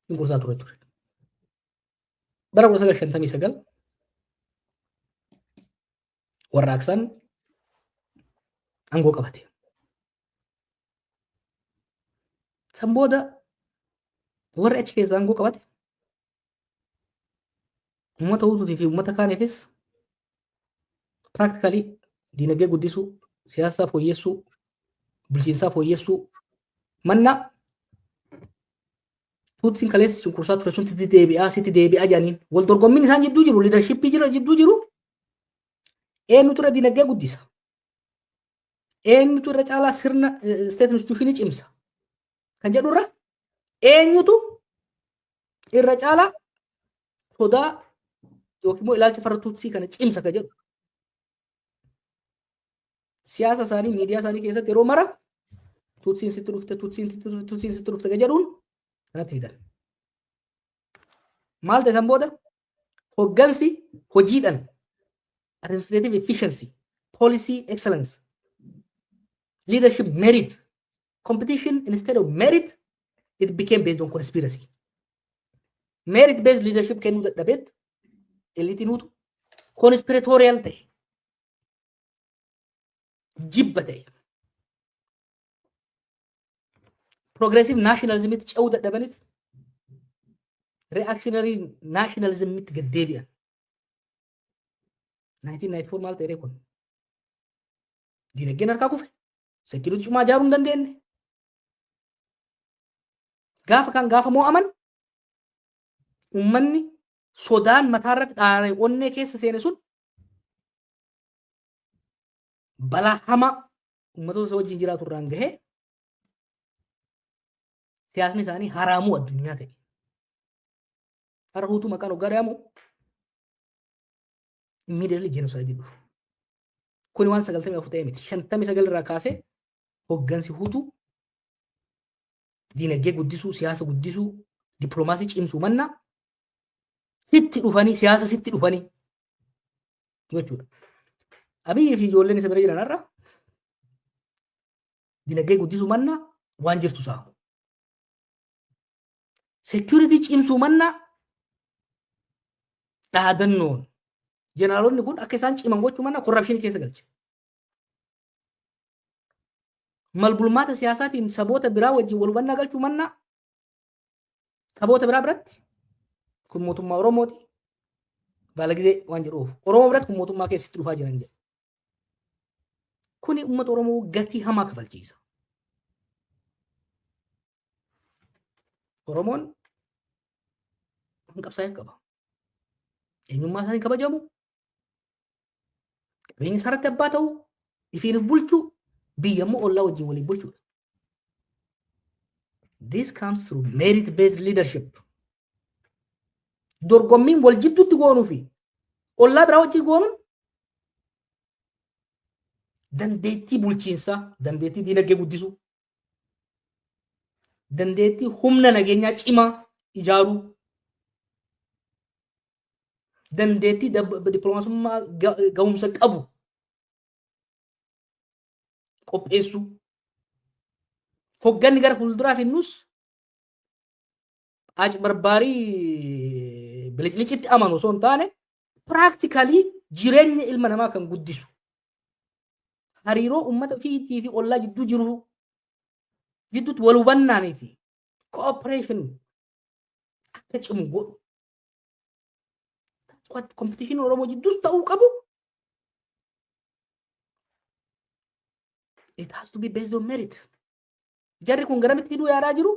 cunqursaa ture ture. Bara 1959 warraaqsaan aangoo qabate. San booda warri achi keessa aangoo qabate uummata Hutuutii fi uummata kaaniifis practically diinagdee guddisuu, siyaasaa fooyyessuu, bulchiinsaa fooyyessuu mannaa, Tuutsiin kaleessa cunqursaa ture sun sitti deebi'aa, sitti deebi'aa jedhaniin. Wal dorgommiin isaan jidduu jiru, leadership jira jidduu jiru, eenyutu irra diinagdee guddisa, eenyutu irra caalaa sirna state institution cimsa kan jedhu irra, eenyutu irra caalaa sodaa yookiin immoo ilaalcha farra Tuutsii kana cimsa kan jedhu. Siyaasa isaanii, miidiyaa isaanii keessatti yeroo mara "Tuutsiin sitti dhufte, Tuutsiin sitti dhufte, Tuutsiin sitti dhufte" kan jedhuun kanatti fidan. Maal ta'e san booda? Hoggansi hojiidhaan administrative efficiency, policy excellence, leadership merit, competition instead of merit, it became based on conspiracy. Merit based leadership kennuu dadhabeet eliitiin Hutu conspiratorial ta'e, jibba ta'e. Progressive nationalismitti ce'uu dadhabanit reactionary nationalismitti gad deebi'an. 1994 maal ta'e kun? Diinagdeen harkaa kufe. Security cimaa ijaaruu hin dandeenye. Gaafa kan gaafa mo'aman uummanni sodaan mataarratti dhaaree onnee keessa seene sun balaa hamaa uummatoota wajjin jiraatu irraan gahee siyaasni isaanii haraamuu addunyaa ta'e. Har'a Huutuu maqaan hoggaa dhaamu immediately genocide dhufu. Kuni waan 94 ta'e miti. 59 irraa kaasee hoggansi Huutuu diinagdee guddisuu, siyaasa guddisuu, dippiloomaasii cimsuu mannaa sitti dhufanii, siyaasa sitti dhufanii jechuudha. Abiyyi fi ijoolleen isa bira jiran har'a dinagdee guddisuu mannaa waan jirtu saamu. Security cimsuu mannaa dhaadannoon jeneraalonni kun akka isaan ciman gochuu mannaa corruption keessa galche. Malbulmaata siyaasaatiin saboota biraa wajjin wal hubannaa galchuu mannaa Saboota biraa biratti kun mootummaa Oromooti. Baalagizee waan jedhuuf Oromoo biratti kun mootummaa keessatti dhufaa jiran jedha. Kuni uummata Oromoo gatii hamaa kafalchiisa. Oromoon waan qabsaa'eef qaba. Eenyummaa isaa hin kabajamu. Qabeenya isaa irratti abbaa ta'uu, ifiin of bulchuu, biyya immoo ollaa wajjin waliin bulchuudha. This comes through merit based leadership. Dorgommiin wal jidduutti goonuu fi ollaa biraa wajjin goonuun dandeettii bulchiinsaa, dandeettii diinagdee guddisuu, dandeettii humna nageenyaa cimaa ijaaruu, dandeettii dippiloomaasummaa gahumsa qabu qopheessuu, hogganni gara fuulduraa finnus barbaarii bilicilicitti amanu osoo hin taane, practically jireenya ilma namaa kan guddisu, hariiroo uummata fiitii fi ollaa jidduu jiru jidduutti wal hubannaanii fi cooperation akka cimu godhu. Competition Oromoo jidduus ta'uu qabu. It has to be based on merit. Jarri kun garamitti fiduu yaadaa jiru?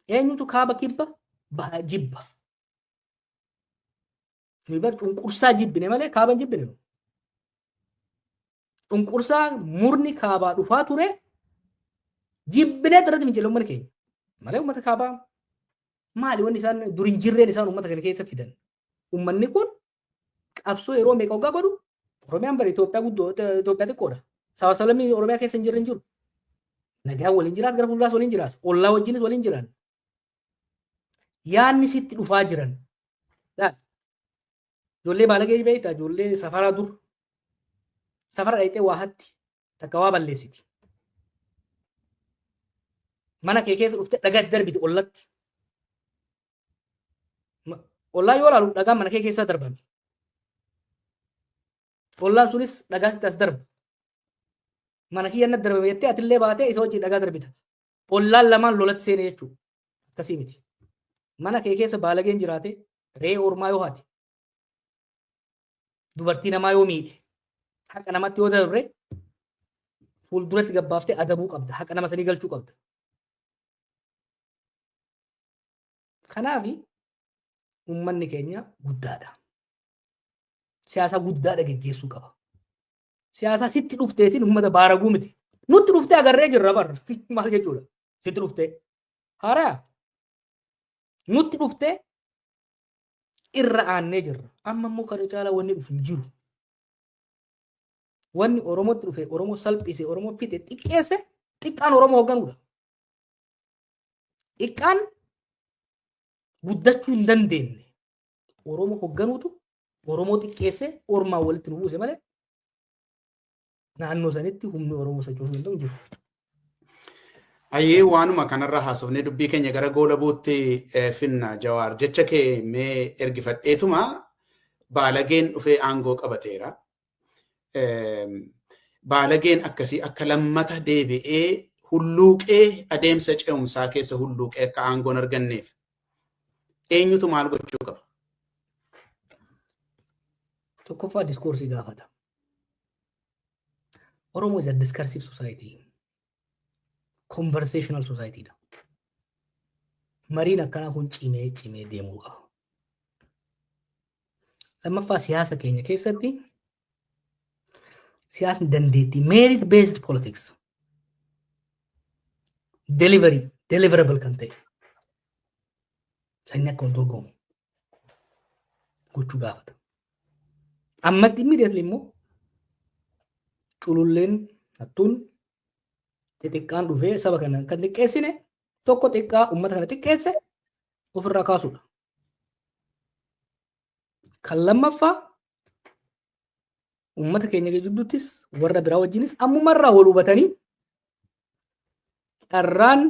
Eenyutu kaaba, kibba, baha jibba? Nuyi bar cunqursaa jibbine malee kaaba hin jibbine. Cunqursaa murni kaabaa dhufaa ture jibbinee irratti fincile uummanni keenya. Malee uummata kaabaa maali wanni isaan dur hin jirreen isaan uummata kana keessa fidan? Uummanni kun qabsoo yeroo meeqa waggaa godhu. Oromiyaan bara Itoophiyaa guddoo, Itoophiyaa xiqqoodha. Saba sablammii Oromiyaa keessa hin jirre hin jiru. Nagaan waliin jiraatu, gara fuulduraas waliin jiraatu. Ollaa wajjinis waliin jiran. Yaanni sitti dhufaa jiran. Ijoollee baalagee beektaa, ijoollee safaraa dur. Safara dhayxee waa hatti, takka waa balleessiti. Mana kee keessa dhuftee dhagaa itti darbiti ollatti. Ollaan yoo ilaalu dhagaan mana kee keessaa darbame. Ollaan sunis dhagaa sitti as darba. Mana kiyya natti darbame jettee atillee baatee isa wajjin dhagaa darbita. Ollaan lamaan lolatti seene jechuudha. Akkasii miti. Mana kee keessa baalageen jiraate, re'ee ormaa yoo hate, dubartii namaa yoo miidhe, haqa namatti yoo dabre, fuulduratti gabbaaftee adabuu qabda. Haqa nama sanii galchuu qabda. Kanaaf uummanni keenya guddaadha. Siyaasa guddaadha geggeessuu qaba. Siyaasa sitti dhufteetiin uummata baaraguu miti. Nutti dhuftee agarree jirra bar. Maal jechuudha? Sitti dhuftee. Haaraa. Nutti dhuftee irra aannee jirra. Amma immoo kana caalaa wanni dhufu hin jiru. Wanni Oromootti dhufe, Oromoo salphise, Oromoo fixe, xiqqeesse, xiqqaan Oromoo hoogganuudha. Xiqqaan guddachuu hin dandeenye Oromoo hoogganuutu Oromoo xiqqeesse, ormaan walitti nu buuse malee naannoo sanitti humni Oromoo sochoosuu danda'u hin jiru. Ayyee, waanuma kanarra haasofnee dubbii keenya gara goolabuutti finna. Jawaar, jecha kee mee ergifadheetuma, baalageen dhufee aangoo qabateera. Baalageen akkasii akka lammata deebi'ee hulluuqee adeemsa ce'umsaa keessa hulluuqee akka aangoon arganneef eenyutu maal gochuu qaba? Tokkoffaa, discourse gaafata. Oromoo is a discursive society. Conversational society dha. Mariin akkanaa kun cimee cimee deemuu qaba. Lammaffaa, siyaasa keenya keessatti siyaasni dandeettii, merit based politics, delivery, deliverable kan ta'e sanyii akka wal dorgomu gochuu gaafata. Ammatti immediately immoo cululleen hattuun xixiqqaan dhufee saba kana kan xiqqeessine, tokko xiqqaa uummata kana xiqqeesse ofirraa kaasudha. Kan lammaffaa, uummata keenya gidduuttis warra biraa wajjinis ammumarraa wal hubatanii carraan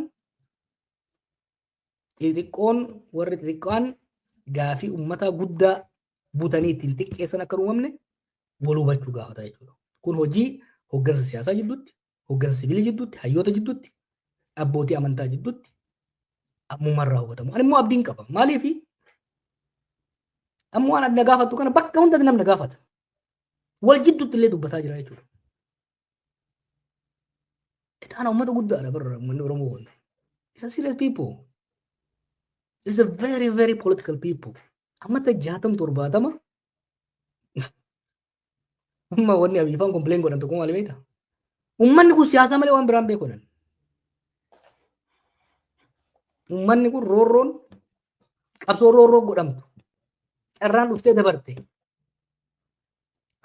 xixiqqoon, warri xixiqqaan gaafii uummataa guddaa butanii ittiin xiqqeessan akka hin uumamne wal hubachuu gaafata jechuudha. Kun hojii hoggansa siyaasaa jidduutti, hoggansa sibiilii jidduutti, hayyoota jidduutti, abbootii amantaa jidduutti. Ammumarraa hubatamu. Ani immoo abdiin qaba. Maaliifi amma waan ati na gaafattu kana bakka hundatti namni na gaafata. Wal jidduutti illee dubbataa jira jechuudha. Itaana uummata guddaadha barra uummanni Oromoo kun. It's a serious people. It's a very, very political people. Ammata 60 70, amma wanni Abiyyifaan complain godhan tokko maali beektaa? Uummanni kun siyaasa malee waan biraan beeku jedhan. Uummanni kun roorroon qabsoo roorroo godhamtu carraan dhuftee dabarte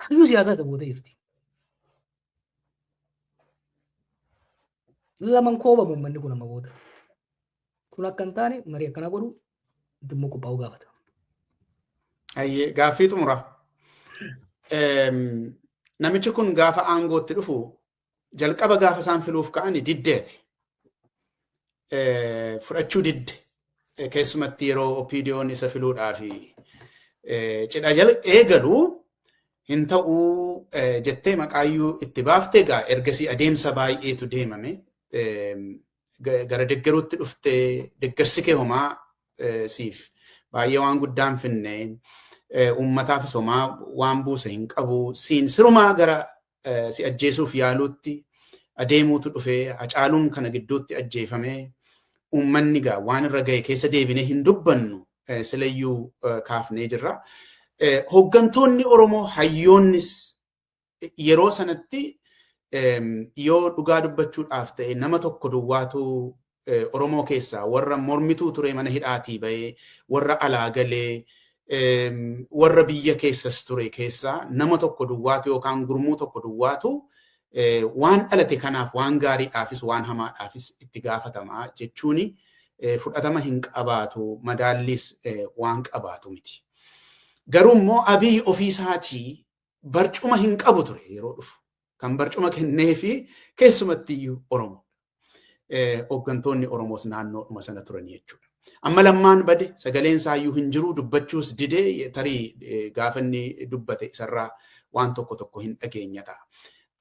hayyuu siyaasaa isa gootee jirti. Laman koobamu uummanni kun amma booda. Kun akka hin taane marii akkanaa godhu itti immoo qophaa'uu gaafata. Hayyee, gaaffii xumura. Namichi kun gaafa aangootti dhufu jalqaba gaafa isaan filuuf ka'ani diddeeti. Fudhachuu didde. Keessumatti yeroo OPDO'n isa filuudhaaf cidha jala eegalu hin ta'uu jettee maqaayyuu itti baaftee, egaa ergasii adeemsa baay'eetu deemame. Gara deggeruutti dhuftee deggersi kee homaa siif baay'ee waan guddaan finne, uummataafis homaa waan buuse hin qabu, siin sirumaa gara si ajjeesuuf yaaluutti adeemuutu dhufe. Hacaaluun kana gidduutti ajjeefame. Uummanni gaa waan irra ga'e keessa deebinee hin dubbannu, silayyuu kaafnee jirra. Hooggantoonni Oromoo hayyoonnis yeroo sanatti yoo dhugaa dubbachuudhaaf ta'e nama tokko duwwaatu Oromoo keessaa warra mormituu ture mana hidhaatii bahee, warra alaa galee, warra biyya keessas ture keessaa nama tokko duwwaatu yookaan gurmuu tokko duwwaatu waan dhalate kanaaf waan gaariidhaafis waan hamaadhaafis itti gaafatamaa jechuun fudhatama hin qabaatu, madaallis waan qabaatu miti. Garuu immoo Abiy ofiisaatii barcuma hin qabu ture yeroo dhufu. Kan barcuma kenneefi keessumatti iyyuu Oromoo. Hooggantoonni Oromoos naannoodhuma sana turanii jechuudha. Amma Lammaan bade, sagaleen isaayyuu hin jiru, dubbachuus didee, tarii gaafa inni dubbate isarraa waan tokko tokko hin dhageenya ta'a.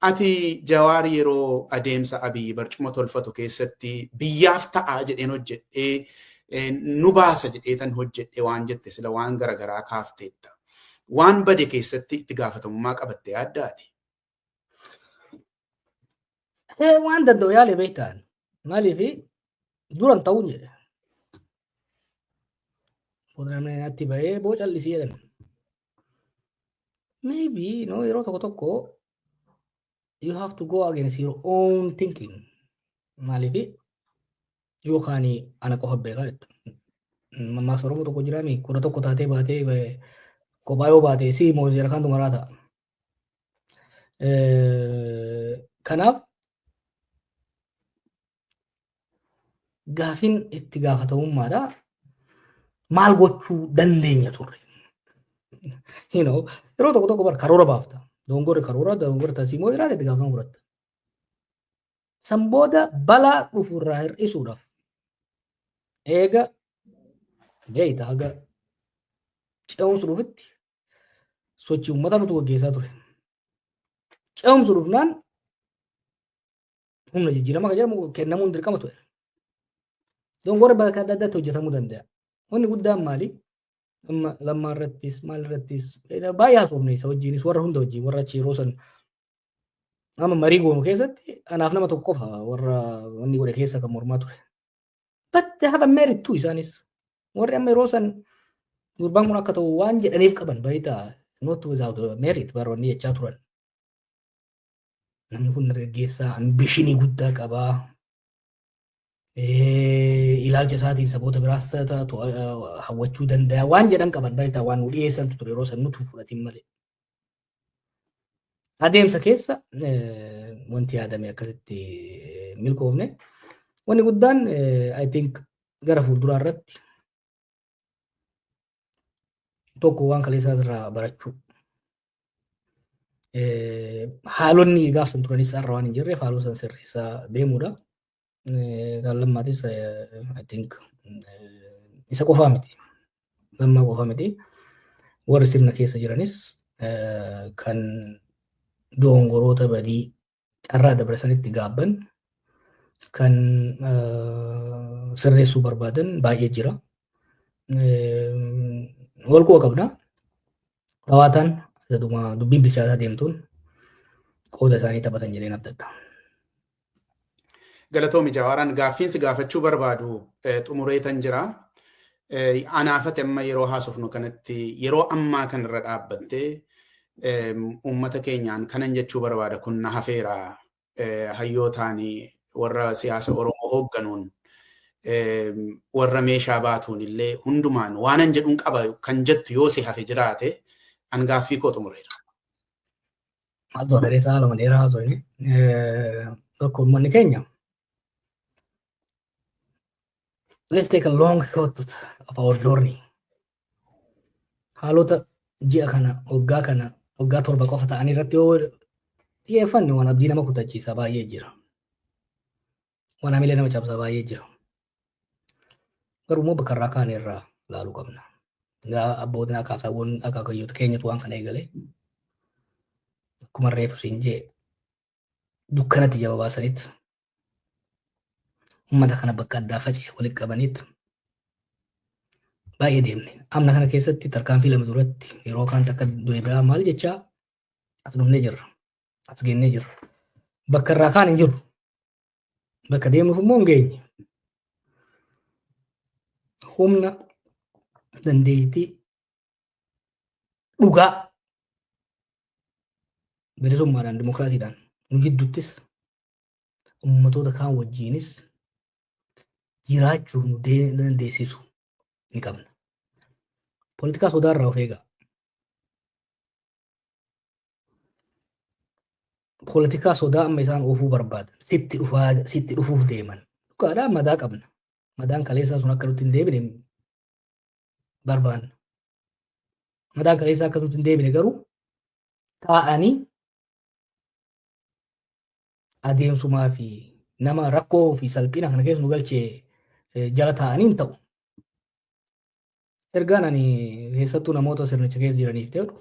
Ati Jawaar, yeroo adeemsa Abiyyi barcuma tolfatu keessatti biyyaaf ta'a jedheen hojjedhee, nu baasa jedheetan hojjedhe waan jette sila waan garaagaraa kaafteetta. Waan bade keessatti itti gaafatamummaa qabatte yaaddaati? Waan danda'u yaale beektaan. Maaliif duran ta'uun jedhe. Booda namni natti bahee boo callisii jedhan. Maybe no, yeroo tokko tokko you have to go against your own thinking. Maaliif yookaan ana qofa beekaa jettu. Mammaaksa Oromoo tokko jiraami, 11 taatee baatee kophaa yoo baate si moo jara kaantu maraa ta'a. Kanaaf gaafin itti gaafatamummaadha. Maal gochuu dandeenya turre? Yeroo tokko tokko bar karoora baafta. Dogongorri karoora, dogongorri tarsiimoo jiraate itti gaafatama fudhatta. San booda balaa dhufu irraa hir'isuudhaaf eega beeyta haga ce'umsi dhufutti sochii uummata nutu gaggeessaa ture. Ce'umsi dhufnaan humna jijjiirama kan jedhamu kennamuun dirqama ture. Dogongorri bakka adda addaatti hojjetamuu danda'a. Wanni guddaan maali? Amma Lammaa irrattis maal irrattis baay'ee haasofne, isa wajjinis, warra hunda wajjin, warra achi yeroo san amma marii goonu keessatti anaaf nama tokko qofa warra wanni godhe keessa kan mormaa ture. But they have a merit too isaanis. Warri amma yeroo san gurbaan kun akka ta'u waan jedhaniif qaban baay'ee, not without merit baroonni jechaa turan. Namni kun dargaggeessaa ambition guddaa qabaa. Ilaalcha isaatiin saboota biraas hawwachuu danda'a waan jedhan qaban baay'ee, waan nu dhiyeessantu ture yeroo san nutu fudhatin malee. Adeemsa keessa wanti yaadame akkasitti milkoofne. Wanni guddaan, I think, gara fuulduraa irratti tokko waan kaleessaa irraa barachuu. Haalonni gaafsan turanis har'a waan hin jirreef haalota san sirreessaa deemuudha. Kan Lammaatis, I think, isa qofaa miti. Lammaa qofaa miti. Warri sirna keessa jiranis kan dogongoroota badii carraa dabarsanitti gaabban Kan sirreessuu barbaadan baay'ee jira. Wal quba qabna. Dhawaataan dubbiin bilchaataa deemtuun qooda isaanii taphatan jedheen abdadha. Galatoomi Jawaaraan, gaaffiinsi gaafachuu barbaadu xumureetan jira. Anaafate amma yeroo haasofnu kanatti, yeroo ammaa kanarra dhaabbattee uummata keenyaan kanan jechuu barbaada, kun na hafeera, hayyootaanii warra siyaasa Oromoo hoogganuun, warra meeshaa baatuun illee hundumaan waanan jedhuun qaba kan jettu yoo si hafe jiraate, an gaaffii koo xumureera. Maaltu hafe? Sa'a 2 dheeraa haasofne. Tokko, uummanni keenya, let's take a long shot of our journey. Haalota ji'a kana, waggaa kana, waggaa 7 qofa ta'anii irratti yoo xiyyeeffanne, waan abdii nama kutachiisa baay'ee jira. Waan hamilee nama cabsa baay'ee jira. Garuu immoo bakka irraa kaane irraa ilaaluu qabna. Egaa abbootiin akaasaawwan akaakayyoota keenyatu waan kana eegale. Akkuma reefu siin jee, dukkanatti jaba baasanitti uummata kana bakka addaa faca'e walitti qabanitti baay'ee deemne. Amna kana keessatti tarkaanfii lama duratti yeroo kaan takka du'e biraa maal jechaa as dhufnee jirra. As geennee jirra. Bakka irraa kaan hin jiru. Bakka deemuuf immoo hin geenye. Humna dandeettii dhugaa bilisummaadhaan, dimokiraasiidhaan nu jidduuttis ummatoota kaan wajjiinis jiraachuuf nu dandeessisu ni qabna. Poolitikaa sodaarraa of eegaa. Poolitikaa sodaa amma isaan oofuu barbaadan sitti dhufaa, sitti dhufuuf deeman. Dhugaadhaa, madaa qabna. Madaan kaleessaa sun akka nutti hin deebine barbaanna. Madaan kaleessaa akka nutti hin deebine garuu taa'anii adeemsumaa fi nama rakkoo fi salphina kana keessa nu galchee jala taa'anii hin ta'u. Ergaan ani keessattuu namoota sirnicha keessa jiraniif jedhu,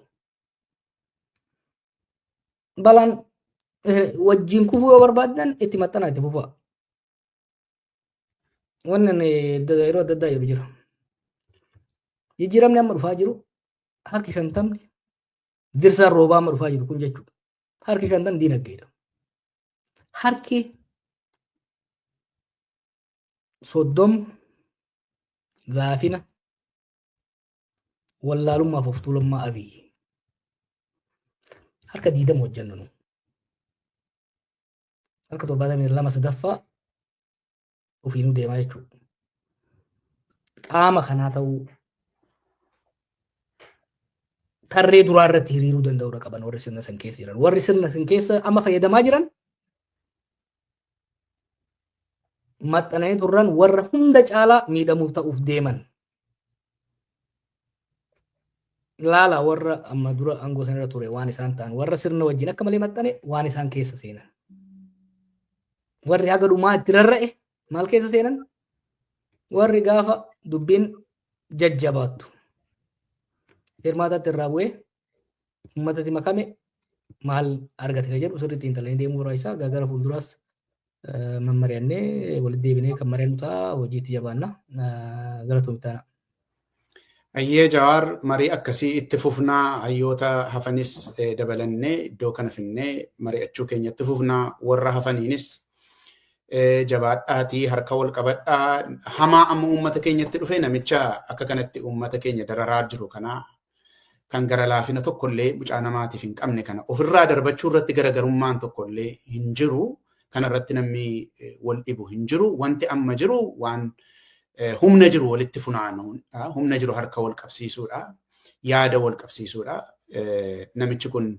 balaan wajjin kufuu yoo barbaaddan itti maxxanaa, itti fufaa. Wanni ani yeroo adda addaa jedhu jira. Jijjiiramni amma dhufaa jiru harki 50, dirsaan roobaa amma dhufaa jiru kun jechuudha. Harki 50 diinagdeedha. Harki 30 laafina, wallaalummaaf of tuulummaa Abiyyi. Harka 20 hojjennu nu. Harka 72 sadaffaa ofiinuu deemaa jechuudha. Qaama kanaa ta'uu, tarree duraa irratti hiriiruu danda'uudha qaban warri sirna san keessa jiran. Warri sirna san keessa amma fayyadamaa jiran maxxananii turran warra hunda caalaa miidhamuuf ta'uuf deeman. Laala, warra amma dura aangoo sanarra ture waan isaan ta'an, warra sirna wajjin akka malee maxxane waan isaan keessa seenan. Warri haga dhumaa itti rarra'e maal keessa seenan? Warri gaafa dubbiin jajjabaattu hirmaataatti irraa bu'ee uummatatti makame maal argate kan jedhu sirriitti xiinxalanii deemuu barbaachisaa. Gara fuulduraas mammari'annee walitti deebinee kan mari'annu ta'a, hojiitti jabaanna. Galatoomii taana. Ayyee Jawaar, marii akkasii itti fufnaa, hayyoota hafanis dabalannee iddoo kana finnee mari'achuu keenya itti fufnaa. Warra hafaniinis jabaadhaatii harka wal qabadhaa. Hamaa amma uummata keenyatti dhufe, namicha akka kanatti uummata keenya dararaa jiru kana, kan gara laafina tokkollee mucaa namaatiif hin qabne kana ofirraa darbachuu irratti garagarummaan tokkollee hin jiru. Kana irratti namni wal dhibu hin jiru. Wanti amma jiru waan humna jiru walitti funaanuudha. Humna jiru harka wal qabsiisuudha. Yaada wal qabsiisuudha. Namichi kun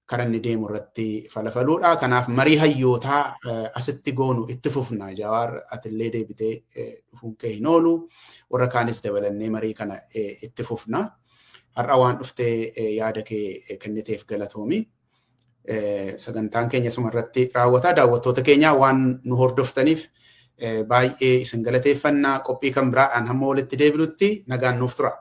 karaa inni deemu irratti falafaluudha. Kanaaf marii hayyootaa asitti goonu itti fufna. Jawaar, atillee deebitee dhufuun kee hin oolu. Warra kaanis dabalannee marii kana itti fufna. Har'a waan dhuftee yaada kee kenniteef galatoomi. Sagantaan keenya suma irratti raawwataa. Daawwattoota keenya, waan nu hordoftaniif baay'ee isin galateeffannaa. Qophii kan biraadhaan hamma walitti deebinutti nagaan nuuf tura.